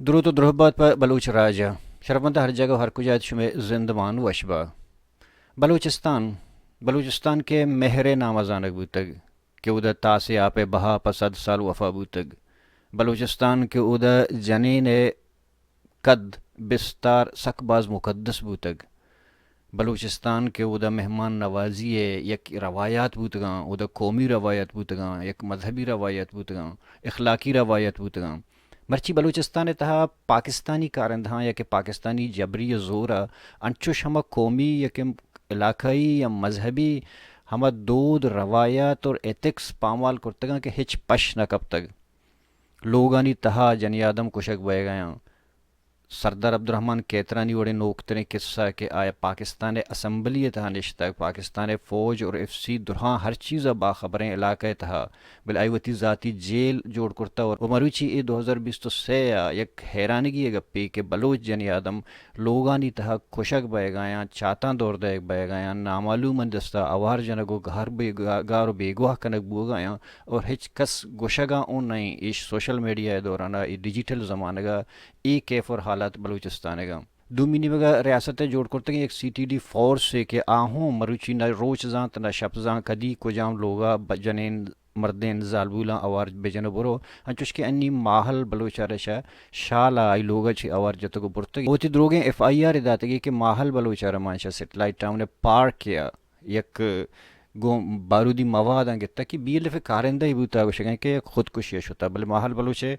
دروت و درہبات پہ بلوچ راج ء۔ شرفمند ہر جاگہ و ہر کجا ات شمئے زندمان وش با۔ بلوچستان، بلوچستان کہ مہر ء نام ء زانگ بوتگ، کہ اودا تاس ء آپ ء بہا پہ صد سال وفا بوتگ۔ بلوچستان کہ اودا جنین ء کد بستار سک باز مقدس بوتگ۔ بلوچستان کہ اودا مہمان نوازی ء یک روایات بوتگاں، اودا قومی روایت بوتگاں، یک مذہبی روایت بوتگاں، اخلاقی روایت بوتگاں۔ مرچی بلوچستان ء تہا پاکستانی کارندہاں یا کہ پاکستانی جبری ء زور ء انچوش ہما قومی یا کہ علاقائی یا مذہبی ہما دود، روایات اور ایتھکس پامال کرتگاں کہ ہچ پش نہ کپتگ۔ لوگانی تہا جنی آدم کشگ بئیگایاں۔ سردار عبدالرحمن کیترانی وڑیں نوکتریں کسہ کہ آیا پاکستان ء اسمبلی ء تہا نشتگ، پاکستان ء فوج اور ایف سی درہاں ہر چیز ء باخبریں علاقہ ء تہا، بلے آئی وتی ذاتی جیل جوڑ کرتہ اور مروچی اے دو ہزار بیست و سے ء یک حیرانگی ء گپے کہ بلوچ جنی آدم لوگانی تہا کشگ بئیگایاں، چاتاں دور دئیگ بئیگایاں، نامعلومانی دستا اوار جنگ و گار بے-، گار و بیگواہ کنگ بوگایاں اور ہچ کس گوشگا اوں نئیں۔ ایش سوشل میڈیا ء دورانا، اے ڈیجیٹل زمانگا اے کیف اور حالات بلوچستان ء گاں۔ دومی نیمگا ریاست ء جوڑ کرتگیں یک سی ٹی ڈی فورس ء کہ آ ہوں مروچی نہ روچ زانت نہ شپ زانت کدی کجام لوگا ب-، جنین مردین زالبولاں اوار بجن و برو، انچوش کہ انی ماہل بلوچ ء رشا شال ء آئی لوگ ء چہ اوار جتگ و برتگ۔ وتی دروگیں ایف آئی آر داتگی کہ ماہل بلوچ ء رمانشا سیٹلائٹ ٹاؤن ء پارک ء یک گوں بارودی مواداں گتگ کہ بی ایل ایف ء کارندہ ئے بوتگ، گوشگ ء کہ یک خودکشی ء شتگ، بلے ماہل بلوچ ء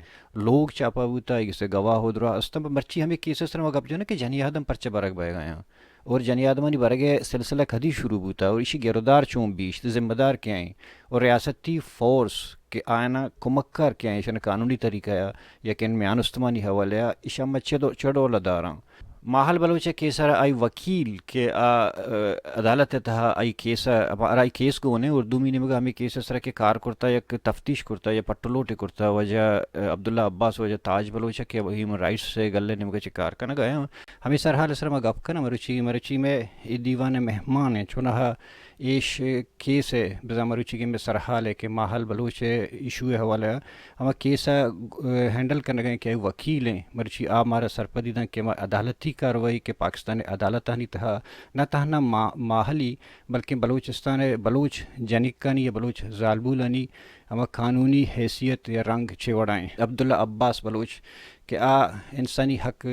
لوگ چاپا بوتگ، آئی گس ء گواہ و دراہ استاں۔ پہ مرچی ہمے کیس ء سرا ما گپ جنیں کہ جنی آدم پرچہ برگ بئیگ ء آں اور جنی آدمانی برگ ء سلسلہ کدی شروع بوتگ اور ایشی گرودار چون بیت، ذمہ دار کئے انت اور ریاستی فورس کہ آیانا کمک کار کئے انت، ایشاں قانونی طریقہ ء یا کہ میان استمانی حوالہ ء ایشاں ما چہ ڈو-، چہ ڈول ء داراں۔ ماہل بلوچ ء کیس ء را آئی وکیل کہ آ، ا، عدالت ء تہا آئی کیس ء، را آئی کیس گون ء اور دومی نیمگ ء ہمے کیس ء سرا کہ کار کرتا، یک تفتیش کرتا یا پٹ و لوٹے کرتا، واجہ، ا، عبداللہ عباس، واجہ تاج بلوچ ء کہ ہیومن رائٹس ء گل ء نیمگ ء چہ کار کنگ ء آیاں۔ ہمے سرحال ء سرا ما گپ کناں، مروچی، مروچی مئے اے دیوان ء مہمان ایں، چوناہا ایش کیس ء بزاں مروچیگیں مئے سرحال ء کہ ماہل بلوچ ء ایشو ء حوالہ ء ہما کیس ء، ا، ہینڈل کنگ ء کہ آئی وکیل ایں، مرچی آ مارا سرپدی دنت کہ ہما عدالتی کاروائی کہ پاکستان ء عدالتانی تہا نہ تہنا ما-، ماہلی بلکیں بلوچستان ء بلوچ جنکانی یا بلوچ زالبولانی ہما قانونی حیثیت یا رنگ چے وڑا ایں۔ عبداللہ عباس بلوچ کہ آ انسانی حق،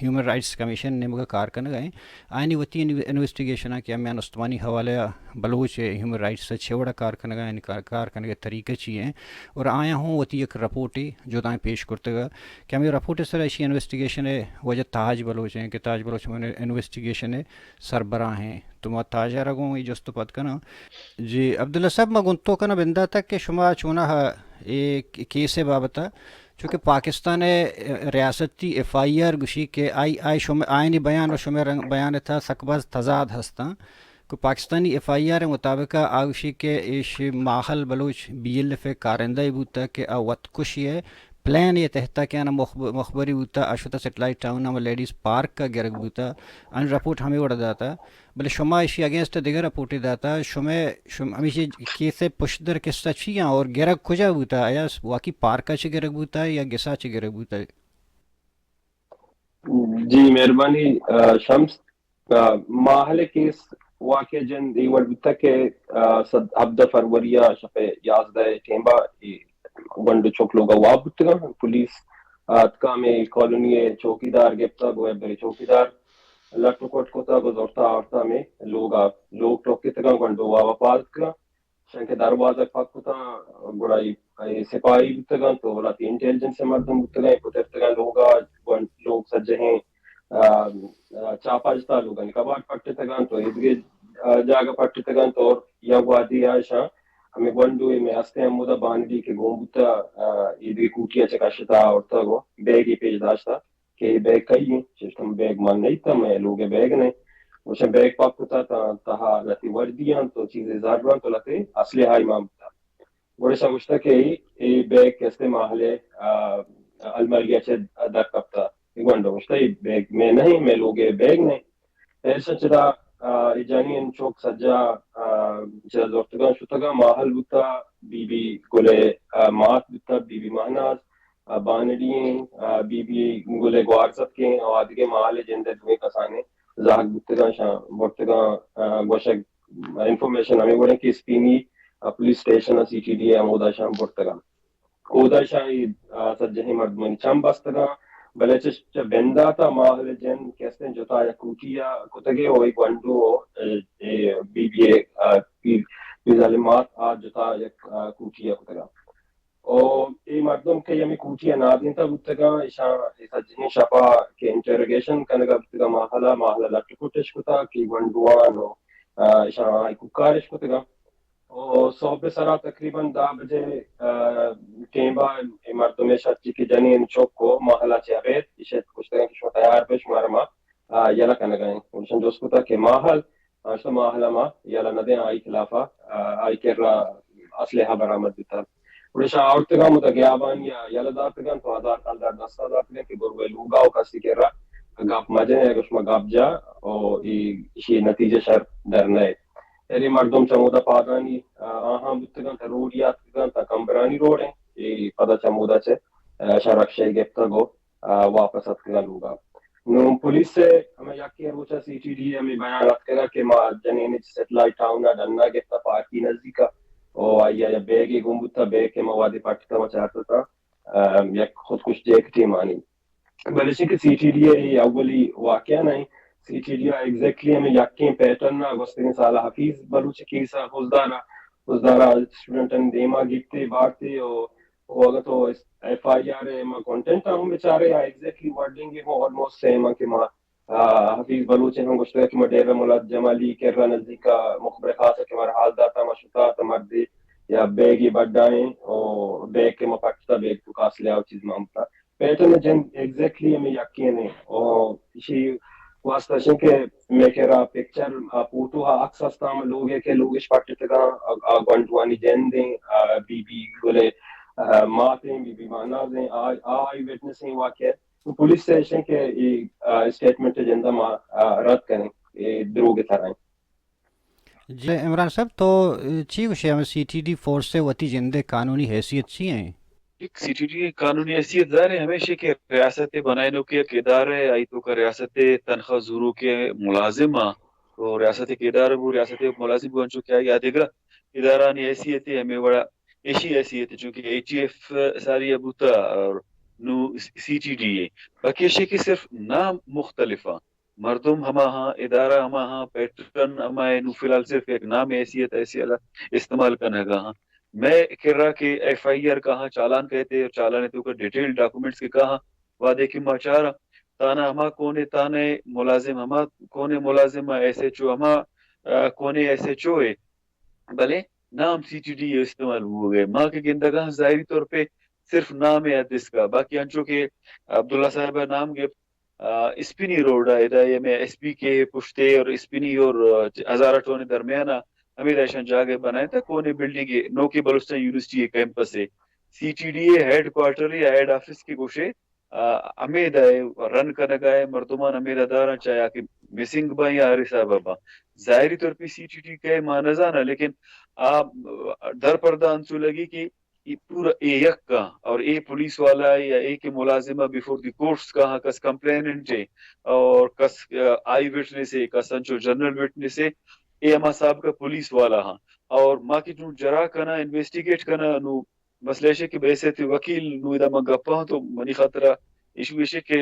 ہیومن رائٹس کمیشن نیمگا کار کنگا ایں، آیانی وتی انو-، انویسٹیگیشن آں کہ ہمیان استمانی حوالہ ء بلوچ ء ہیومن رائٹس ء چے وڑا کار کنگا ایں، کار، کار کنگ ء طریقہ چی ایں، اور آیاں ہوں وتی یک رپورٹے جدائیں پیش کرتگا کہ ہمے رپورٹ ء سر اشی انویسٹیگیشن ء واجہ تاج بلوچ ایں کہ تاج بلوچ ہمے انویسٹیگیشن ء سربراہ ایں۔ تو ما تاج ء را گوں اے جست و پد کناں۔ جی عبداللہ صاحب، ما گوں تو کناں بندات ء کہ شما چوناہا اے کیس ء بابت ء چونکہ پاکستان ء ریاستی ایف آئی آر گوشی کہ آئی، آئی شمئے، آیانی بیان و شمئے رنگ، بیان ء تہا سک باز تضاد ہستاں۔ کہ پاکستانی ایف آئی آر ء مطابق ء آ گوشی کہ ایش ماہل بلوچ بی ایل ایف ء کارندہ ء بوتگ کہ آ وتکشی ء پلان ء تحت ء کہ آناں مخب-، مخبری بوتگ، آ شتہ سیٹلائٹ ٹاؤن ء ہما لیڈیز پارک ء گرگ بوتگ۔ آنی رپورٹ ہمے وڑ ء داتگ۔ بلے شما ایشی اگینسٹ ء دگہ رپورٹے داتگ۔ شمئے، شم-، ہمیشی کیس ء پشدر قصہ چی آں اور گرگ کجا بوتگ؟ آیا واقعی پارک ء چہ گرگ بوتگ یا گس ء چہ گرگ بوتگ؟ جی، مہربانی، آ، شمس۔ آ، ماہل ء کیس واقعہ جند اے وڑ بوتگ کہ، آ، سد-، ہبدہ فروری ء شپ ء یازدہ ء ٹیم ء اے گونڈو چک لوگ ء واب بوتگاں۔ پولیس اتکاں ہمے کالونی ء چوکیدار گپتگ و ہبرے چوکیدار لٹ و کٹ کتگ و زرتا آورتا ہمے لوگ ء، لوگ ٹکتگاں، گونڈو واب ء پاد اتکگاں۔ شنکہ دروازگ پک کتاں، گڑا اے، اے سپاہی بوتگاں تو ولاتی انٹیلیجنس ء مردم بوتگاں، اے پترتگاں لوگا، گون-، لوگ سجہیں، آ، آ، چاپا جتا، لوگانی کباٹ پٹتگاں تو ایدگہ، آ، جاگہ پٹتگاں تو اور یک وہدی آ اشاں ہمیں گونڈو اے میں ہستے ہمودا باندی کہ گون بوتا، آ، ایدگہ کوٹی ء چہ کشتا آورتا گو بیگی پیش داشتا۔ کہ اے بیگ کئی انت؟ چشتم بیگ من نہ ایتم، مئے لوگ ء بیگ نہ انت۔ گوشن بیگ پاک کتا تا تہا لتے وردی انت و چیزے زر انت و لتے اسلحہ ایمان بوتا۔ گڑا شاہ گوشتا کہ اے، اے بیگ کستے ماہلے، آ، الماری ء چہ در کپتا۔ اے گونڈو گوشتا اے بیگ میں نہیں، مئے لوگ ء بیگ نہیں۔ ایشاں چدا، آ، اے جنین چوک سجا، آ، چدا زرتگاں شتگاں ماہل بوتا، بی بی گلے، آ، مات بوتا، بی بی مہناز، آ، بانڑی ایں، آ، بی بی گل ءِ گوارزتک ایں، آ دگہ ماہل ءِ جند ءِ دوئیں کسانیں زہگ بوتگاں، شاں برتگاں۔ آ، گوشگ، انفارمیشن ہمے وڑیں کہ اسپینی، آ، پولیس اسٹیشن ءَ سی ٹی ڈی ءَ ہمودا شاں برتگاں۔ اودا شاں اے، آ، سجہیں مردمانی چم بستگاں، بلے چہ، چہ بندات ءَ ماہل ءِ جند کہ استیں جتا یک کوٹی ءَ کتگے و اے گونڈو و، اے، اے بی بی ءِ، آ، پی-، پیرزالیں مات آ جتا یک، آ، کوٹی ءَ کتگاں۔ و اے مردم کہ ہمے کوٹی ءَ نادینتہ بوتگاں، ایشاں اے سجہیں شپا کہ انٹروگیشن کنگا بوتگاں ماہلا، ماہلا لٹ کٹ اش کتا کہ گونڈوان و، آ، ایشاں آئی کوکار اش کتگاں۔ و صحب سرا تقریباً دہ بجے، آ، ٹیمبا اے مردم اش ات کہ جنین چک و ماہلا چہ ابید اش ات گوشتگاں کہ شما تیار بے، شمارا ما، آ، یلہ کنگا ایں۔ ایشاں جست کتا کہ ماہل، آ، شما ماہلا ما یلہ ندیں، آئی خلافا، آ، آئی کرا اسلحہ برآمد بیتا۔ گڑا ایشاں آورتگاں، مدا گیابانی ءَ یلہ داتگاں، تو ہزار کلدار دستا داتگاں کہ برو اے لوگا و کسی کرا گپ مجن، اگہ شما گپ جا و اے، ایشی نتیجہ شر در نئے۔ یعنی مردم چمودا پادانی، آ، آہاں بوتگاں، تا روڈی آتکگاں، تا کمبرانی روڈ ایں، اے پدا چمودا چہ، آ، شاں رکشہ گپتگ و آ، واپس اتکگاں لوگا۔ نوں پولیس ءِ ہمے یکیں روچا سی ٹی ڈی ءِ ہمے بیان اتکگا کہ ما جنین ءَ سیٹلائٹ ٹاؤن ءَ ڈنا گپتا، پارکی نزیکا، او آئی ءَ بیگے گم بوتا، بیگ کہ ما وہدے پٹتا ما چارتتا، آ، یک خودکش جیکٹے مانی۔ بلے چونکہ سی ٹی ڈی ءِ اے اولی واقعہ نہ ایں، سی ٹی ڈی ءَ ایگزیکٹلی ہمے یکیں پیٹرن ءَ گوستگیں سال ءَ حفیظ بلوچ ءِ کیس ءَ خضدار ءَ، خضدار ءَ اسٹوڈنٹانی دیما گیتے بارتے و، و اگاں تو ایف آئی آر ءِ ما کنٹینٹ ءَ ہم بچارے یا ایگزیکٹلی ورڈنگ ہم آلموسٹ سیم ءَ کہ ما، آ، حفیظ بلوچ ءَ ہم گوشتگ کہ ما ڈیرہ ملا جمالی کرا نزیک ءَ مخبر خاص ءَ کہ مارا حال داتا، ما شتا تا مردے یا بیگے بڈائیں و بیگ کہ ما پٹتا، بیگ تو کاسلے آ چیز ما ہمتا۔ پیٹرن ءِ جند ایگزیکٹلی ہمے یکین ایں۔ او ایشی واسطہ شیں کہ مئے کرا پکچر، آ، فوٹو ءُ عکس ہستاں، ہمے لوگ ءِ کہ لوگ اش پٹتگاں، آ، آ گونڈوانی جند ایں، آ، بی بی گل ءِ، آ، مات ایں، بی بی مہناز ایں، آ، آ آئی وٹنس ایں واقعہ۔ تو پولیس ءَ ایشیں کہ اے، آ، اسٹیٹمنٹ ءِ جند ءَ ما، آ، رد کنیں، اے دروگ ءِ ترا ایں۔ جی عمران صاحب، تو چی گوشے، ہمے سی ٹی ڈی فورس ءِ وتی جند ءِ قانونی حیثیت چی ایں؟ یک سی ٹی ڈی ءِ قانونی حیثیت ظاہر ایں ہمیش ایں کہ ریاست ءِ بنائینوکیں یک ادارہ ایں، آئی توکا ریاست ءِ تنخواہ زوروکیں ملازم آں، تو ریاست ءِ کہ ادارہ بو، ریاست ءِ ملازم بو، انچو کہ آئی ءَ دگہ ادارہانی حیثیت ایں، ہمے وڑا ایشی حیثیت ایں، چونکہ اے ٹی ایف ساری ءَ بوتا اور نوں سی ٹی ڈی ایں، باقی ایشی کہ صرف نام مختلف آں۔ مردم ہما ہاں، ادارہ ہما ہاں، پیٹرن ہما ایں، نوں فی الحال صرف یک نام ءِ حیثیت ءَ ایشی ءَ استعمال کنگا ہاں۔ مئے کرا کہ ایف آئی آر کاہاں، چالان کئیت اور چالان ءِ توکا ڈیٹیل ڈاکومنٹس کہ کاہاں، وہدے کہ ما چاراں، تھانہ ہما کونے تھانہ ءِ ملازم، ہما کونے ملازم ءِ ایس ایچ او ہما، آ، کونے ایس ایچ او ایں، بلے نام سی ٹی ڈی ءِ استعمال بوگ ءَ ایں۔ ما کہ گندگا ہاں ظاہری طور پہ صرف نام ءِ حد اسکا، باقی انچو کہ عبداللہ صاحب ءَ نام گپت، آ، اسپنی روڈ ءَ ادا ہمے ایس بی کے پشت ءَ اور اسپنی اور، آ، ہزارہ ٹاؤن ءِ درمیان ءَ ہمے دا ایشاں جاگہ بنائینتہ، کونے بلڈنگ ایں، نوکیں بلوچستان یونیورسٹی ءِ کیمپس ایں، سی ٹی ڈی ءِ ہیڈ کوارٹر ایں، ہیڈ آفس کہ گوشے، آ، ہمے دا رن کنگا ایں، مردمان ہمے دا داراں، چاہے آ کہ مسنگ باں یا ہر حساب ءَ باں۔ ظاہری طور پہ سی ٹی ڈی کئے ما نزاناں، لیکن آ در پردہ انچو لگی کہ اے پورا اے یک آں اور اے پولیس والا یا اے کہ ملازم آں بیفور دی کورٹس کاہاں، کس کمپلیننٹ ایں اور کس، آ، آئی وٹنس ایں، کس انچو جنرل وٹنس ایں، اے ہما سابقہ پولیس والا ہاں۔ اور ما کہ نوں جرا کناں، انویسٹیگیٹ کناں، نوں مسئلہ ایش کہ بحیثیت وکیل نوں ادا من گپاں تو منی خاطرا ایشو ایش کہ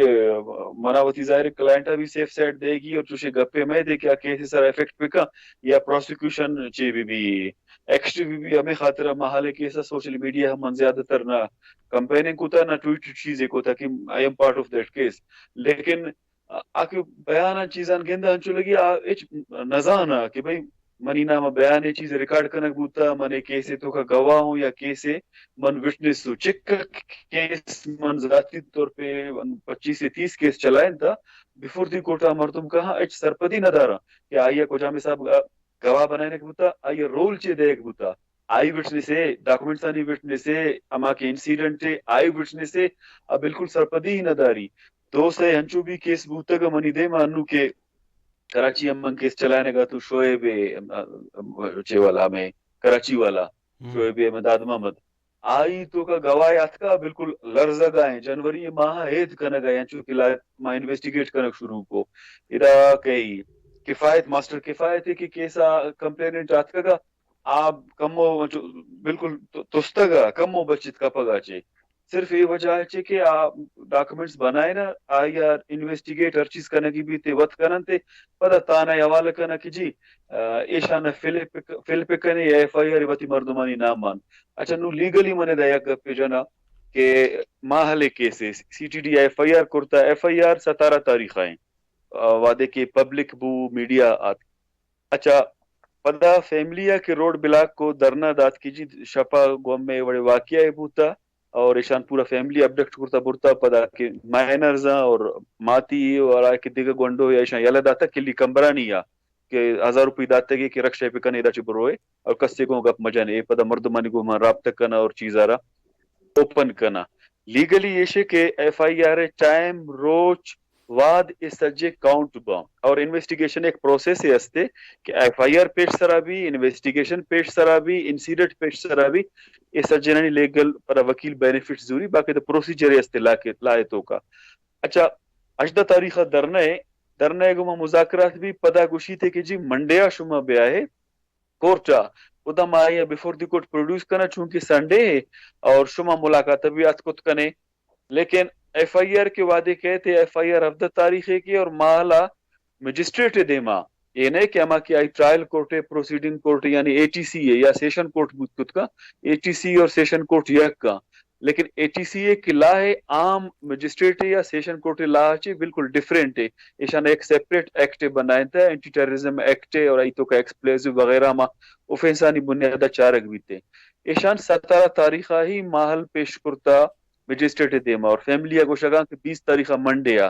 منا وتی ظاہر کلائنٹ ءَ بھی سیف سائیڈ دیگی اور چوشیں گپے مہ دے کہ آ کیس ءِ سرا افیکٹ بکن یا پراسیکیوشن چے بہ بی، ایکسٹری بہ بی۔ ہمے خاطرا ما حال ءِ کیس ءَ سوشل میڈیا ءَ ہم من زیادہ تر نہ کمپیننگ کتا، نہ ٹویٹ چیزے کتا کہ I am part of that case. لیکن آ، آ کہ بیان ءَ چیزاں گنداں، انچو لگی آ ہچ نزاناں کہ بھئی منی نام ءَ بیانے چیز ریکارڈ کنگ بوتا، من اے کیس ءِ توکا گواہ اوں یا کیس ءِ من وٹنس اوں۔ چکا کیس من ذاتی طور پہ پچیس سے تیس کیس چلائینتا، بیفور دی کورٹ آ مردم کاہاں ہچ سرپدی نہ داراں کہ آئی ءَ کجام حساب ءَ گواہ بنائینگ بوتا، آئی ءَ رول چے دیگ بوتا، آئی وٹنس ءِ، ڈاکومنٹسانی وٹنس ءِ، ہما کہ انسیڈنٹ ءِ آئی وٹنس ءِ، آ بالکل سرپدی ہی نہ داری۔ دو سے انچو بھی کیس بوتگ منی دیم ءَ انوں کہ کراچی ءَ من کیس چلائینگ ءَ اتوں شعیب ءِ، ام، ام، چے والا ہمے کراچی والا، ہم۔ شعیب احمد داد محمد۔ آئی توکا گواہ اتکا بالکل لرزگا ہیں، جنوری ماہ اید کنگا ہیں، چونکہ لا ما انویسٹیگیٹ کنگ شروع کو۔ ادا کئی کفایت، ماسٹر کفایت ہے کہ کیسا کمپلیننٹ آتکگا، آ کمو چو-، بالکل تو-، تستگا، کمو بچت کپگا چے۔ صرف اے وجہ چے کہ آ ڈاکومنٹس بنائے نا، آئی آ انویسٹیگیٹ ہر چیز کنگی بیتے، وت کننتے، پدا تانا حوالہ کنا کہ جی، آ، ایشان فلپ، فلپ کنے یا ایف آئی آر وتی مردمانی نام مان۔ اچھا، نو لیگلی من ادا یک گپے جنا کہ ماہلے کیسے C T D F I R کرتا، ایف آئی آر ستارہ تاریخ آئیں، آ، وعدے کہ پبلک بو، میڈیا آت۔ اچھا، پدا فیملی ء کہ روڈ بلاک کو، دھرنا دات کہ جی شپا گوں میں وڑے واقعہ بوتا اور ایشان پورا فیملی ابڈکٹ کرتا برتا، پدا کہ مائنرز ہیں اور ماتی اور آ کہ دیگہ گونڈو یا ایشان یلہ داتا کلی کمبرانی یا کہ ہزار روپی داتے گے کہ رکشے پہ کنے ادا چہ بروئے اور کسے گوں گپ مجانے، اے پدا مردمانی گوں من رابطہ کنا اور چیزارا اوپن کنا۔ لیگلی ایشے کہ ایف آئی آر ٹائم، روچ، واد اے سجے کاؤنٹ باں اور انویسٹیگیشن ایک پروسیس استے کہ ایف آئی آر پیش سرا بھی، انویسٹیگیشن پیش سرا بھی، انسیڈنٹ پیش سرا بھی، اے سجنانی لیگل پر وکیل بینیفٹ زوری، باقی تو پروسیجر استے لا کے، لائے تو کا۔ اچھا، ہژدہ تاریخ دھرنا ہے، دھرنا ہے گما مذاکرات بھی، پدا گوشی تھے کہ جی منڈے آ شما بیا ہے کورٹ ء، ادا ما آئی ء بیفور دی کورٹ پروڈیوس کناں، چونکہ سنڈے ہے اور شما ملاقات بھی ات کت کنے۔ لیکن ایف آئی آر کے وعدے کہتے، ایف آئی آر ہفدہ تاریخ ہے کہ اور ماہلا مجسٹریٹ دیما، یہ نہیں کہ ہما کہ آئی ٹرائل کورٹ ہے، پروسیڈنگ کورٹ ہے، یعنی اے ٹی سی ہے یا سیشن کورٹ بوت کت کا، اے ٹی سی اور سیشن کورٹ یک کا۔ لیکن اے ٹی سی اے کہ لا ہے عام مجسٹریٹ یا سیشن کورٹ لا چے بالکل ڈیفرنٹ ہے۔ ایشان ایک سیپریٹ ایکٹ بنائیں تھا، اینٹی ٹیررزم ایکٹ ہے، اور ای تو کا ایکسپلیزو وغیرہ ما اوفینسانی بنیاد چارگ بیتے۔ ایشان ستارہ تاریخ ہی ماحل پیش کرتا مجسٹریٹ دیما اور فیملی گوشگا کہ بیس تاریخ منڈے آ۔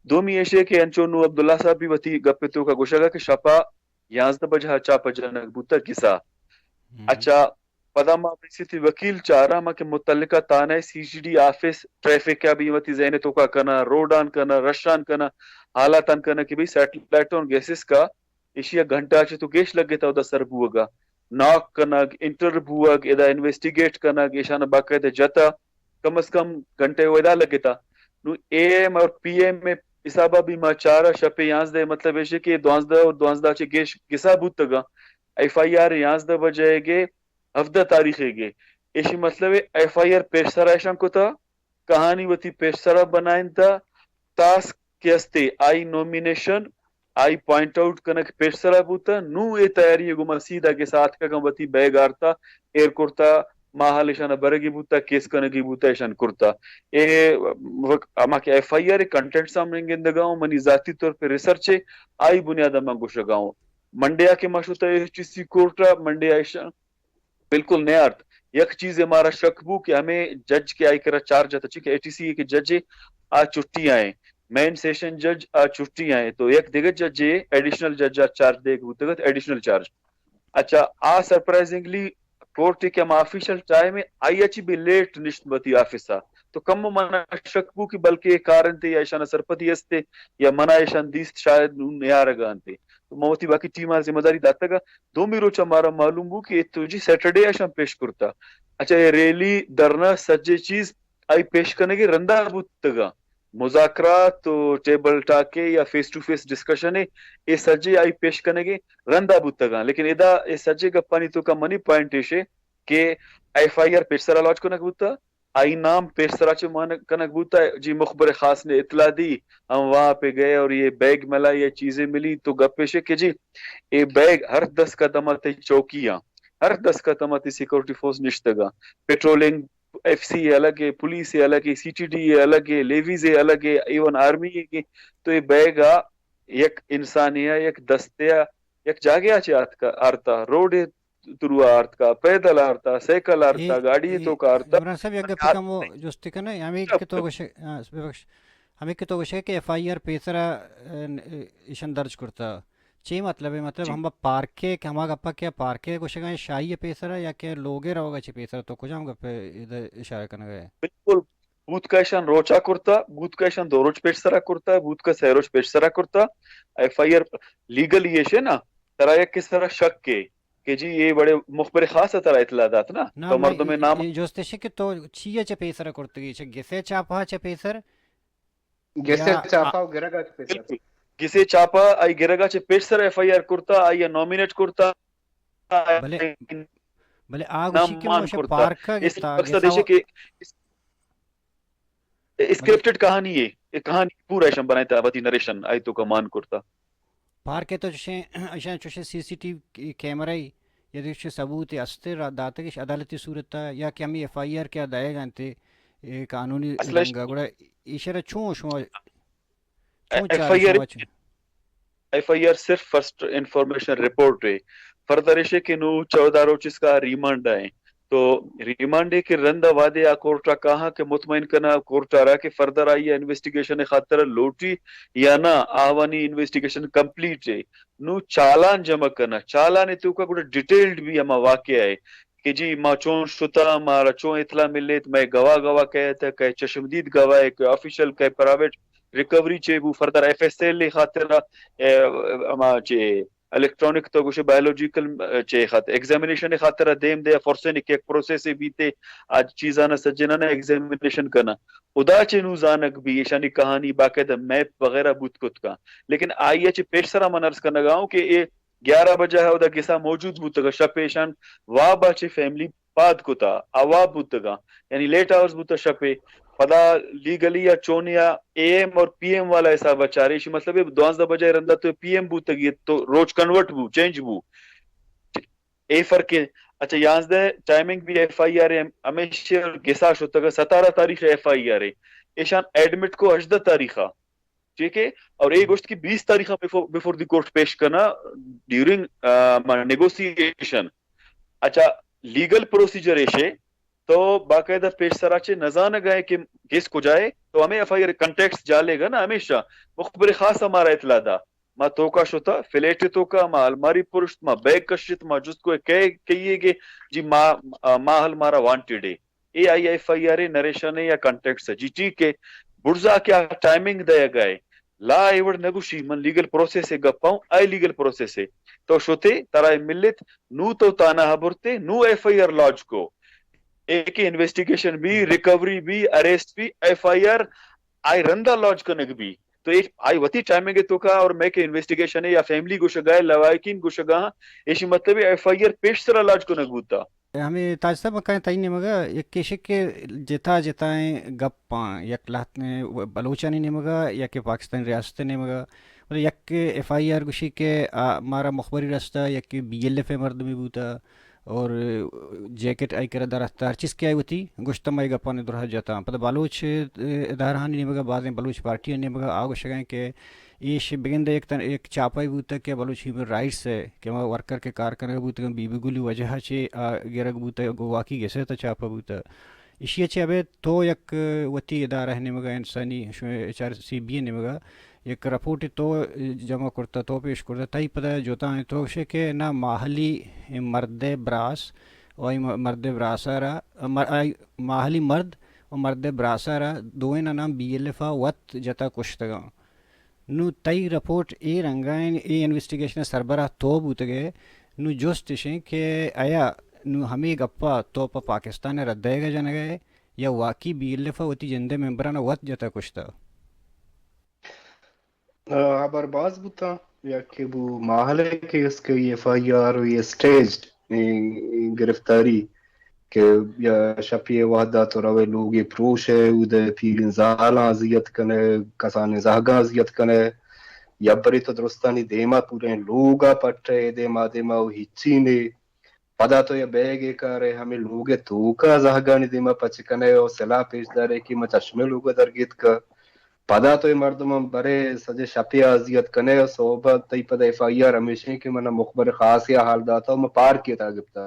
دومی ایشے کہ انچو نو عبداللہ صاحب بھی وتی گپ تو کا گوشگا کہ شپا یازدہ بجہ چاپ جنگ بوتا کسا۔ اچھا، پدا ما بی سی تی وکیل چاراں، ما کہ متعلقہ تانہ سی سی ڈی آفس ٹریفک ء بھی وتی ذہن توکا کنا، روڈ آن کنا، رش آن کنا، حالات آن کنا کہ بھئی سیٹلائٹ اور گیسز کا ایشی ء گھنٹہ چہ تو گیش لگتا ادا سر بوگا، ناک کنگ، انٹر بوگ، ادا انویسٹیگیٹ کنگ، ایشان باقاعدہ جتا کم از کم گھنٹے و ادا لگتا۔ نو اے ایم اور پی ایم ء حسابا بھی ما چارا شپے یازدہ، مطلب ایشی کہ دوازدہ اور دوازدہ چہ گیش گسا بوتگا۔ ایف آئی آر یازدہ بجہ گے ہفدہ تاریخ گے۔ ایشی مطلب ہے ایف آئی آر پیش سرا ایشان کتا، کہانی وتی پیش سرا بنائنتا، ٹاسک کہ استے آئی nomination, I point out king پیش سرا بوتا، نو اے تیاری گو ما سیدھا گسا اتکگاں وتی بیگ آرتا، ایئرکورٹ تا ماحل ایشان برگی بوتا، کیس کنگی بوتا، ایشان کرتا۔ اے وق-، ہما کہ ایف آئی آر کنٹینٹ سامنے گندگا ہوں، منی ذاتی طور پہ ریسرچ ہے، آئی بنیاد ما گوشگا ہوں۔ منڈے آ کہ ما شتا ایف ٹی سی کورٹ ء، منڈے آ ایشان بالکل نیارت۔ یک چیزے مارا شک بو کہ ہمے جج کہ آئی کرا چارج ات، چونکہ اے ٹی سی کہ جج آ چھٹی آئے، مین سیشن جج آ چھٹی آئے، تو یک دگہ جج ایڈیشنل جج آ چارج دیگ بوتگت، ایڈیشنل چارج۔ اچھا، آ سرپرائزنگلی کورٹ کہ ہما آفیشل ٹائم ہے، آئی اچ بھی لیٹ نشت بتی آفس آ۔ تو کم منا شک بو کہ بلکہ اے کار انت یا ایشان سرپدی استے یا منا ایشان دیست شاید نون نیارگا انت۔ تو ما وتی باقی ٹیم آ ذمہ داری داتگا۔ دومی روچ ہمارا معلوم بو کہ اے تو جی سیٹرڈے ایشان پیش کرتا۔ اچھا، اے ریلی، دھرنا، سجے چیز آئی پیش کنگے رندا بوتگا۔ مذاکرات و ٹیبل ٹاکے یا فیس ٹو فیس ڈسکشن اے، اے سجے آئی پیش کنگے رندا بوتگا۔ لیکن ادا اے سجے گپانی توکا منی پوائنٹ ایشے کہ ایف آئی آر پیش سرا لانچ کنگ بوتا، آئی نام پیش سرا چہ مان کنگ بوتا، جی مخبر خاص نے اطلاع دی، ہم وہاں پہ گئے اور یہ بیگ ملا، یہ چیزیں ملی، تو گپ پیش ہے کہ جی اے بیگ ہر دس قدم تے چوکی آں، ہر دس قدم تے سیکورٹی فورس نشتگا، پیٹرولنگ ایف سی الگ ہے، پولیس الگ ہے، سی ٹی ڈی الگ ہے، لیویز الگ ہے، ایون آرمی ہے، تو اے بیگ آ یک انسانے آ، یک دستے آ، یک جاگے آ چہ آتکا، آرتا، روڈ ترو آرتکا، پیدل آرتا، سائیکل آرتا، گاڑی توکا آرتا۔ عمران صاحب، یک گپے کمو جستی کنئے، ہمے کہ تو گوشے، ہاں، ببخش، ہمے کہ تو گوشے کہ ایف آئی آر پیسرا، ا، ایشان درج کرتا۔ چی مطلب ہے؟ مطلب ہما پارکے کہ ہما گپا کہ پارکے گوشگا شاہی پیسرا یا کہ لوگے روگا چی پیسرا؟ تو کجام گپے اشارہ کنگا ہے؟ بالکل، بوت کا ایشان روچا کرتا، بوت کا ایشان دو روچ پیش سرا کرتا، بوت کا سہ روچ پیش سرا کرتا۔ ایف آئی آر لیگل یہ شے نا، ترا یک سرا شک کے کہ جی اے وڑے مخبر خاص ءَ ترا اطلاع دات نا، نہ، تو مردم ءِ نام۔ اے جست اش کہ تو چی ءَ چہ پیسر ءَ کرتگی، چہ گس ءِ چاپہ ءَ چہ پیسر؟ گس ءِ چاپہ ءُ گرگ ءَ چہ پیسر۔ بالکل۔ گس ءِ چاپہ، آئی گرگ ءَ چہ پیسر ایف آئی آر کرتا، آئی ءَ نامینیٹ کرتا، بلے، بلے آ گوشی کہ نام مان کرتا۔ پارک ءَ اس گتا، مقصد گسا ایش کہ اسکرپٹڈ کہانی ہے، اے کہانی پورا ایشاں بنائیں تا وتی نریشن آئی توکا مان کرتا۔ پارک ءَ تو چوشیں، ایشاں چوشیں سی سی ٹی وی کیمرہ یا دگہ چوشیں ثبوت است، را داتگ اش عدالتی صورت ءَ، یا کہ ہمیں ایف آئی آر کہ آ دئیگ ءَ انت، اے قانونی اصل اش رنگ ءَ، گڑا ایشرا چون شما چون ایف چارے آئی آر، شما چ؟ ایف آئی آر صرف فرسٹ انفارمیشن رپورٹ ہے۔ فردر ایشے کہ نو چودہ روچ اس کا ریمانڈ ہے۔ تو ریمانڈ ہے کہ رندا وعدے آ کورٹ ءَ کاہاں کہ مطمئن کنا کورٹ ءَ را کہ فردر آئی انویسٹیگیشن خاطر لوٹی یا نہ، آوانی انویسٹیگیشن کمپلیٹ ہے۔ نو چالان جمع کنا، چالان تو کا گڑا ڈیٹیلڈ بھی ہما واقعہ ہے کہ جی ما چون شتا، مارا چون اطلاع ملیت، مئے گواہ گواہ کئے ات، کئے چشمدید گواہ ہے، کئے آفیشل، کئے پرائیویٹ، ریکوری چے بو، فردر ایف ایس ایل خاطر، اے، ہما چے الیکٹرانک تو گوشے بایولوجیکل، اے، چے خاطر ایگزامینیشن خاطر دیم دے، فورسینک ایک پروسیس بیتے، آج چیزانا سجنانا ایگزامینیشن کنا۔ ادا چے نو زانگ بھی ایشانی کہانی باقاعدہ میپ وغیرہ بوت کت کا۔ لیکن آئی چے پیش سرا من عرض کنگا ہوں کہ اے گیارہ بجہ ءَ اودا گسا موجود بوتگ، شپ ایشان واب ءَ چہ فیملی پاد کتا، آ واب بوتگاں، یعنی لیٹ آورز بوتا شپ ءَ۔ پدا لیگلی یا چونیا اے ایم اور پی ایم والا حساب ءَ چارے، ایشی مطلب ہے دوازدہ بجہ ءَ رندا تو پی ایم بوتگی تو روچ کنورٹ بو، چینج بو۔ اے فرق ہے۔ اچھا، یازدہ ٹائمنگ بھی ایف آئی آر ہے، ہمیشہ گسا شتگ، ستارہ تاریخ ایف آئی آر ہے۔ ایشان ایڈمٹ کو ہژدہ تاریخ ءَ۔ ٹھیک ہے؟ اور اے گوشت کہ بیس تاریخ ءَ بیفور، بیفور دی کورٹ پیش کنا ڈیورنگ، آ، ما نیگوسیشن۔ اچھا، لیگل پروسیجر ایشے تو باقاعدہ پیش سرا چے نزانگ ہے کہ گس کجا ہے، تو ہمیں ایف آئی آر کنٹیکسٹ جالے گا نا، ہمیشہ مخبر خاص ہمارا اطلاع دا۔ ما توکا شتا، فلیٹ توکا، ما الماری پرشت، ما بیگ کشت، ما جست کو کئے کئیے گے، جی ما، آ، ماہل مارا وانٹیڈ ہے۔ اے آئی ایف آئی آر ہے، نریشن ہے یا کنٹیکسٹ ہے۔ جی ٹھیک ہے، بڑزا کیا ٹائمنگ دئیگا ہے۔ لا اے وڑ نگوشی، من لیگل پروسیس ہے گپاؤں، آئی لیگل پروسیس ہے۔ تو شتے، ترا اے ملت، نو تو تانا ہبرتے، نو ایف آئی آر لانچ کو۔ اے کہ انویسٹیگیشن بھی، ریکوری بھی، اریسٹ بھی، ایف آئی آر آئی رندا لانچ کنگ بھی۔ تو اے آئی وتی ٹائمنگ توکا اور میں کہ انویسٹیگیشن ہے یا فیملی گوشگا ہے، لواحقین گوشگا ہاں، ایشی مطلب ہے ایف آئی آر پیش سرا لانچ کنگ بوتا۔ ہمے تاج صاحب، من کاین تئی نیمگا یک کشے کہ جتا جتائیں گپاں، یک لہت نے بلوچانی نیمگا یا کہ پاکستانی ریاست نیمگا، مطلب یک ایف آئی آر گوشی کہ آ، مارا مخبری رستا، یک بی ایل ایف مردمی بوتا اور جیکٹ آئی کرا در اتکا، ہر چیز کہ آئی وتی گوشتا، ما اے گپانی درہ جتاں۔ پدا بلوچ ادارہانی نیمگا، بازیں بلوچ پارٹیانی نیمگا آ گوشگا کہ ایش بگندئے یک تن، یک چاپہ بوتگ کہ بلوچ ہیومن رائٹس ءِ کہ ہما ورکر کہ کار کنگ بوتگ، بی بی گل ءِ وجہ ءَ چہ آ گرگ بوتگ، گوں واقعی گس ءِ تہ چاپہ بوتگ۔ ایشی ءَ چہ ابید تو یک وتی ادارہ ءِ نیمگ ءَ، انسانی ایچ آر سی بی ءِ نیمگ ءَ یک رپورٹے تو جمع کرتہ، تو پیش کرتہ، تئی پدا جتا انت، تو گوشئے کہ نہ، ماہلی مرد ءِ براس و آئی م-، مرد ءِ براس ءَ را، م-، آئی ماہلی مرد و مرد ءِ براس ءَ را دوئیناں نام بی ایل ایف ءَ وت جتا کشتگاں۔ نوں تئی رپورٹ اے رنگ ءَ انت، اے انویسٹیگیشن ءِ سربراہ تو بوتگ ئے، نوں جست اش انت کہ آیا نوں ہمے گپ ءَ تو پہ پاکستان ءَ رد دئیگ ءَ جنگ ءَ ئے یا واقعی بی ایل ایف ءَ وتی جند ءِ ممبران ءَ وت جت ءُ کشت؟ آ، ہبر باز بوتاں، یکے بو ماہل ءِ کیس کہ ایف آئی آر و اے اسٹیجڈ، اے، اے گرفتاری کہ یا شپی ءِ وہد ءَ تو روئے لوگے پروش ئے، اود ءَ پیریں زالاں اذیت کن ئے، کسانیں زہگاں اذیت کن ئے، یا برے تو درستانی دیم ءَ پوریں لوگ ءَ پٹ ئے، دیم ءَ دیم ءَ و ہچی نے۔ پدا تو یا بیگے کار ئے، ہمے لوگ ءِ توک ءَ زہگانی دیم ءَ پچ کن ئے و سلاہ پیش دار ئے کہ من چشمے لوگ ءَ درگیتک۔ پدا تو اے مردماں برے سجے شپے ءَ اذیت کن ئے و سہب ءَ تئی پدا ایف آئی آر ہمیش انت کہ من ءَ مخبر خاصے ءَ حال داتہ و من پارکے ءِ تہا گپتہ۔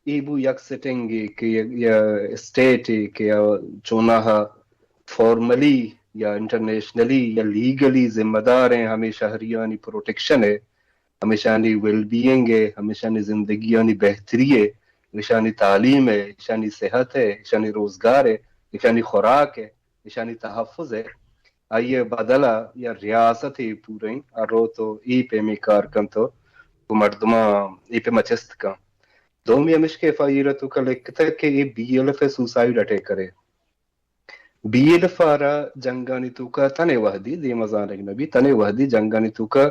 اے بو یک سٹنگے کہ یک، یا اسٹیٹے کہ یا چوناہا فارملی یا انٹرنیشنلی یا لیگلی ذمہ دار ایں ہمے شہریانی پروٹیکشن ءِ، ہمیشانی ویل بینگ ءِ، ہمیشانی زندگیانی بہتری ءِ، ایشانی تعلیم ءِ، ایشانی صحت ءِ، ایشانی روزگار ءِ، ایشانی خوراک ءِ، ایشانی تحفظ ءِ۔ آئی ءِ بدل ءَ یا ریاستے پوریں ءَ روت و اے پیمیں کار کنت و گوں مردماں اے پیما چست کن۔ دومی ہمیش کہ ایف آئی آر ءِ توکا لکھتگ کہ اے بی ایل ایف ءِ سوسائیڈ اٹیکر ءِ۔ بی ایل ایف ءَ را جنگانی توکا تنے وہدی دیما زانگ نہ بیت، تنے وہدی جنگانی توکا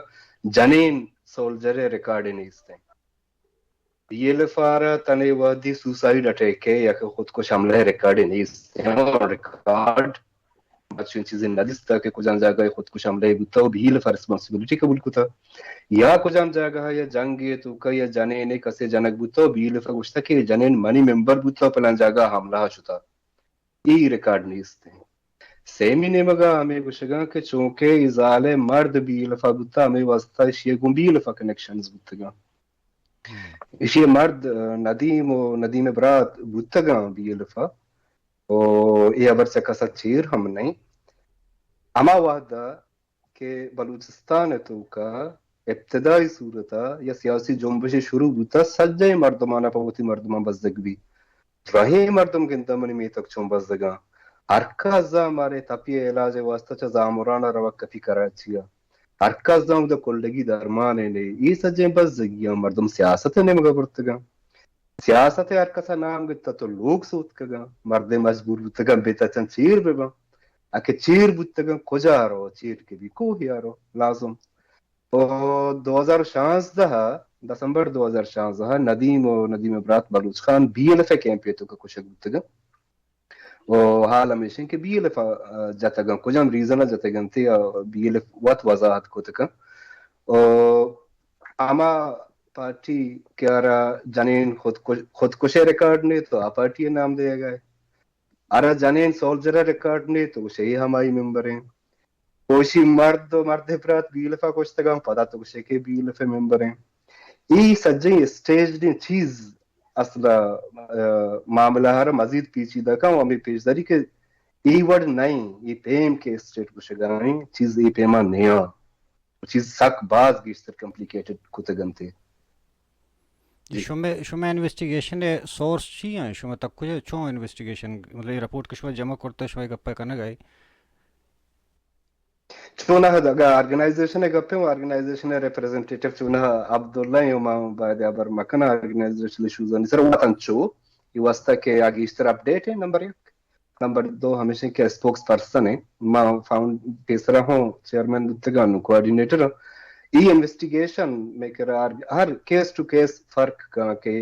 جنین سولجر ءِ ریکارڈے نیست انت۔ بی ایل ایف ءَ را تنے وہدی سوسائیڈ اٹیک ءِ یا کہ خودکش حملہ ءِ ریکارڈے نیست۔ ریکارڈ ما چنین چیزے نہ دیستہ کہ کجام جاگہ ءَ خودکش حملہ بوتہ و بی ایل ایف ءَ ریسپانسبلٹی قبول کتہ، یا کجام جاگہ ءَ یا جنگے توکا یا جنینے کسے جنگ بوتہ و بی ایل ایف ءَ گوشتہ کہ اے جنین منی ممبر بوتہ و پلان جاگہ ءَ حملہ ءَ شتہ۔ اے ریکارڈ نیست انت۔ سیمی نیمگا ہمے گوشگاں کہ چونکہ اے زال ءِ مرد بی ایل ایف ءَ بوتہ، ہمے واسطہ ایشی ءَ گوں بی ایل ایف ءَ کنیکشنز بوتگاں۔ ایشی ءِ مرد، آ، ندیم و ندیم ءِ برات بوتگاں بی ایل ایف ءَ۔ و اے ہبر چہ کس ءَ چیر ہم نہ انت۔ ہما وہد ءَ کہ بلوچستان ءِ توکا ابتدائی صورت ءَ یا سیاسی جنبشے شروع بوتہ، سجہیں مردماں پہ وتی مردماں بزگ بیت۔ درہیں مردم گنداں منی میتگ چون بزگاں۔ ہر کس زان مارے تپی ءِ علاج ءِ واستہ چہ زامران ءَ روگ کپی کراچی ءَ۔ ہر کس زان اودا کلگی درمانے نے۔ اے سجہیں بزگیاں مردم سیاست ءِ نیمگ ءَ برتگاں۔ سیاست ءِ ہر کس ءَ نام گپتہ تو لوگ سوتکگاں، مردم مجبور بوتگاں بے تچن چیر بباں۔ اگہ چیر بوتگاں کجا رو؟ چیر کہ بی کوہی ءَ رو لازم۔ او دو ہزار شانزدہ ءَ، دسمبر دو ہزار شانزدہ ءَ ندیم و ندیم ءِ برات بلوچ خان بی ایل ایف ءِ کیمپ ءِ توکا کشگ بوتگاں۔ و حال ہمیش انت کہ بی ایل ایف ءَ جتگاں، کجام ریزن ءَ جتگ انت، بی ایل ایف وت وضاحت کت کن۔ و ہما پارٹی کہ آرا جنین خودکش، خودکش ءِ ریکارڈ نے تو آ پارٹی ءِ نام دیگا ہے۔ آرا جنین سولجر ءِ ریکارڈ نے تو گوشے اے ہمائی ممبر ہیں۔ کوشی مرد و مرد ءِ برات بی ایل ایف ءَ کشتگاں، پدا تو گوشے کہ بی ایل ایف ءِ ممبر ہیں۔ اے سجہیں اسٹیج نے چیز اصل ءَ، آ، معاملہ ءَ را مزید پیچیدہ کن و ہمے پیش داری کہ اے وڑ نہ ایں، اے پیم کہ اسٹیٹ گوشگا ایں، چیز اے پیما نیاں۔ چیز سک باز گیشتر کمپلیکیٹڈ کتگ انت۔ جی۔ شمئے، شمئے انویسٹیگیشن ءِ سورس چی ایں؟ شما تک کجا چون انویسٹیگیشن، مطلب، اے رپورٹ کہ شما جمع کرتا، شما اے گپ ءَ کنگ ءَ اے؟ چوناہا اگاں آرگنائزیشن ءِ گپ ایں، آرگنائزیشن ءِ ریپریزنٹیٹیو چوناہا عبداللہ ایں، ما باید ہبر مکناں آرگنائزیشنل ایشوز آنی سر وت انچو، اے واسطہ کہ آ گیشتر اپڈیٹ ایں، نمبر یک۔ نمبر دو ہمیش ایں کہ اسپوکس پرسن ایں، ما فاؤنڈ، پیسرا ہوں چیئرمین بوتگاں، نوں کوآرڈینیٹر آں۔ اے انویسٹیگیشن مئے کرا ہر، ہر کیس ٹو کیس فرق کن کہ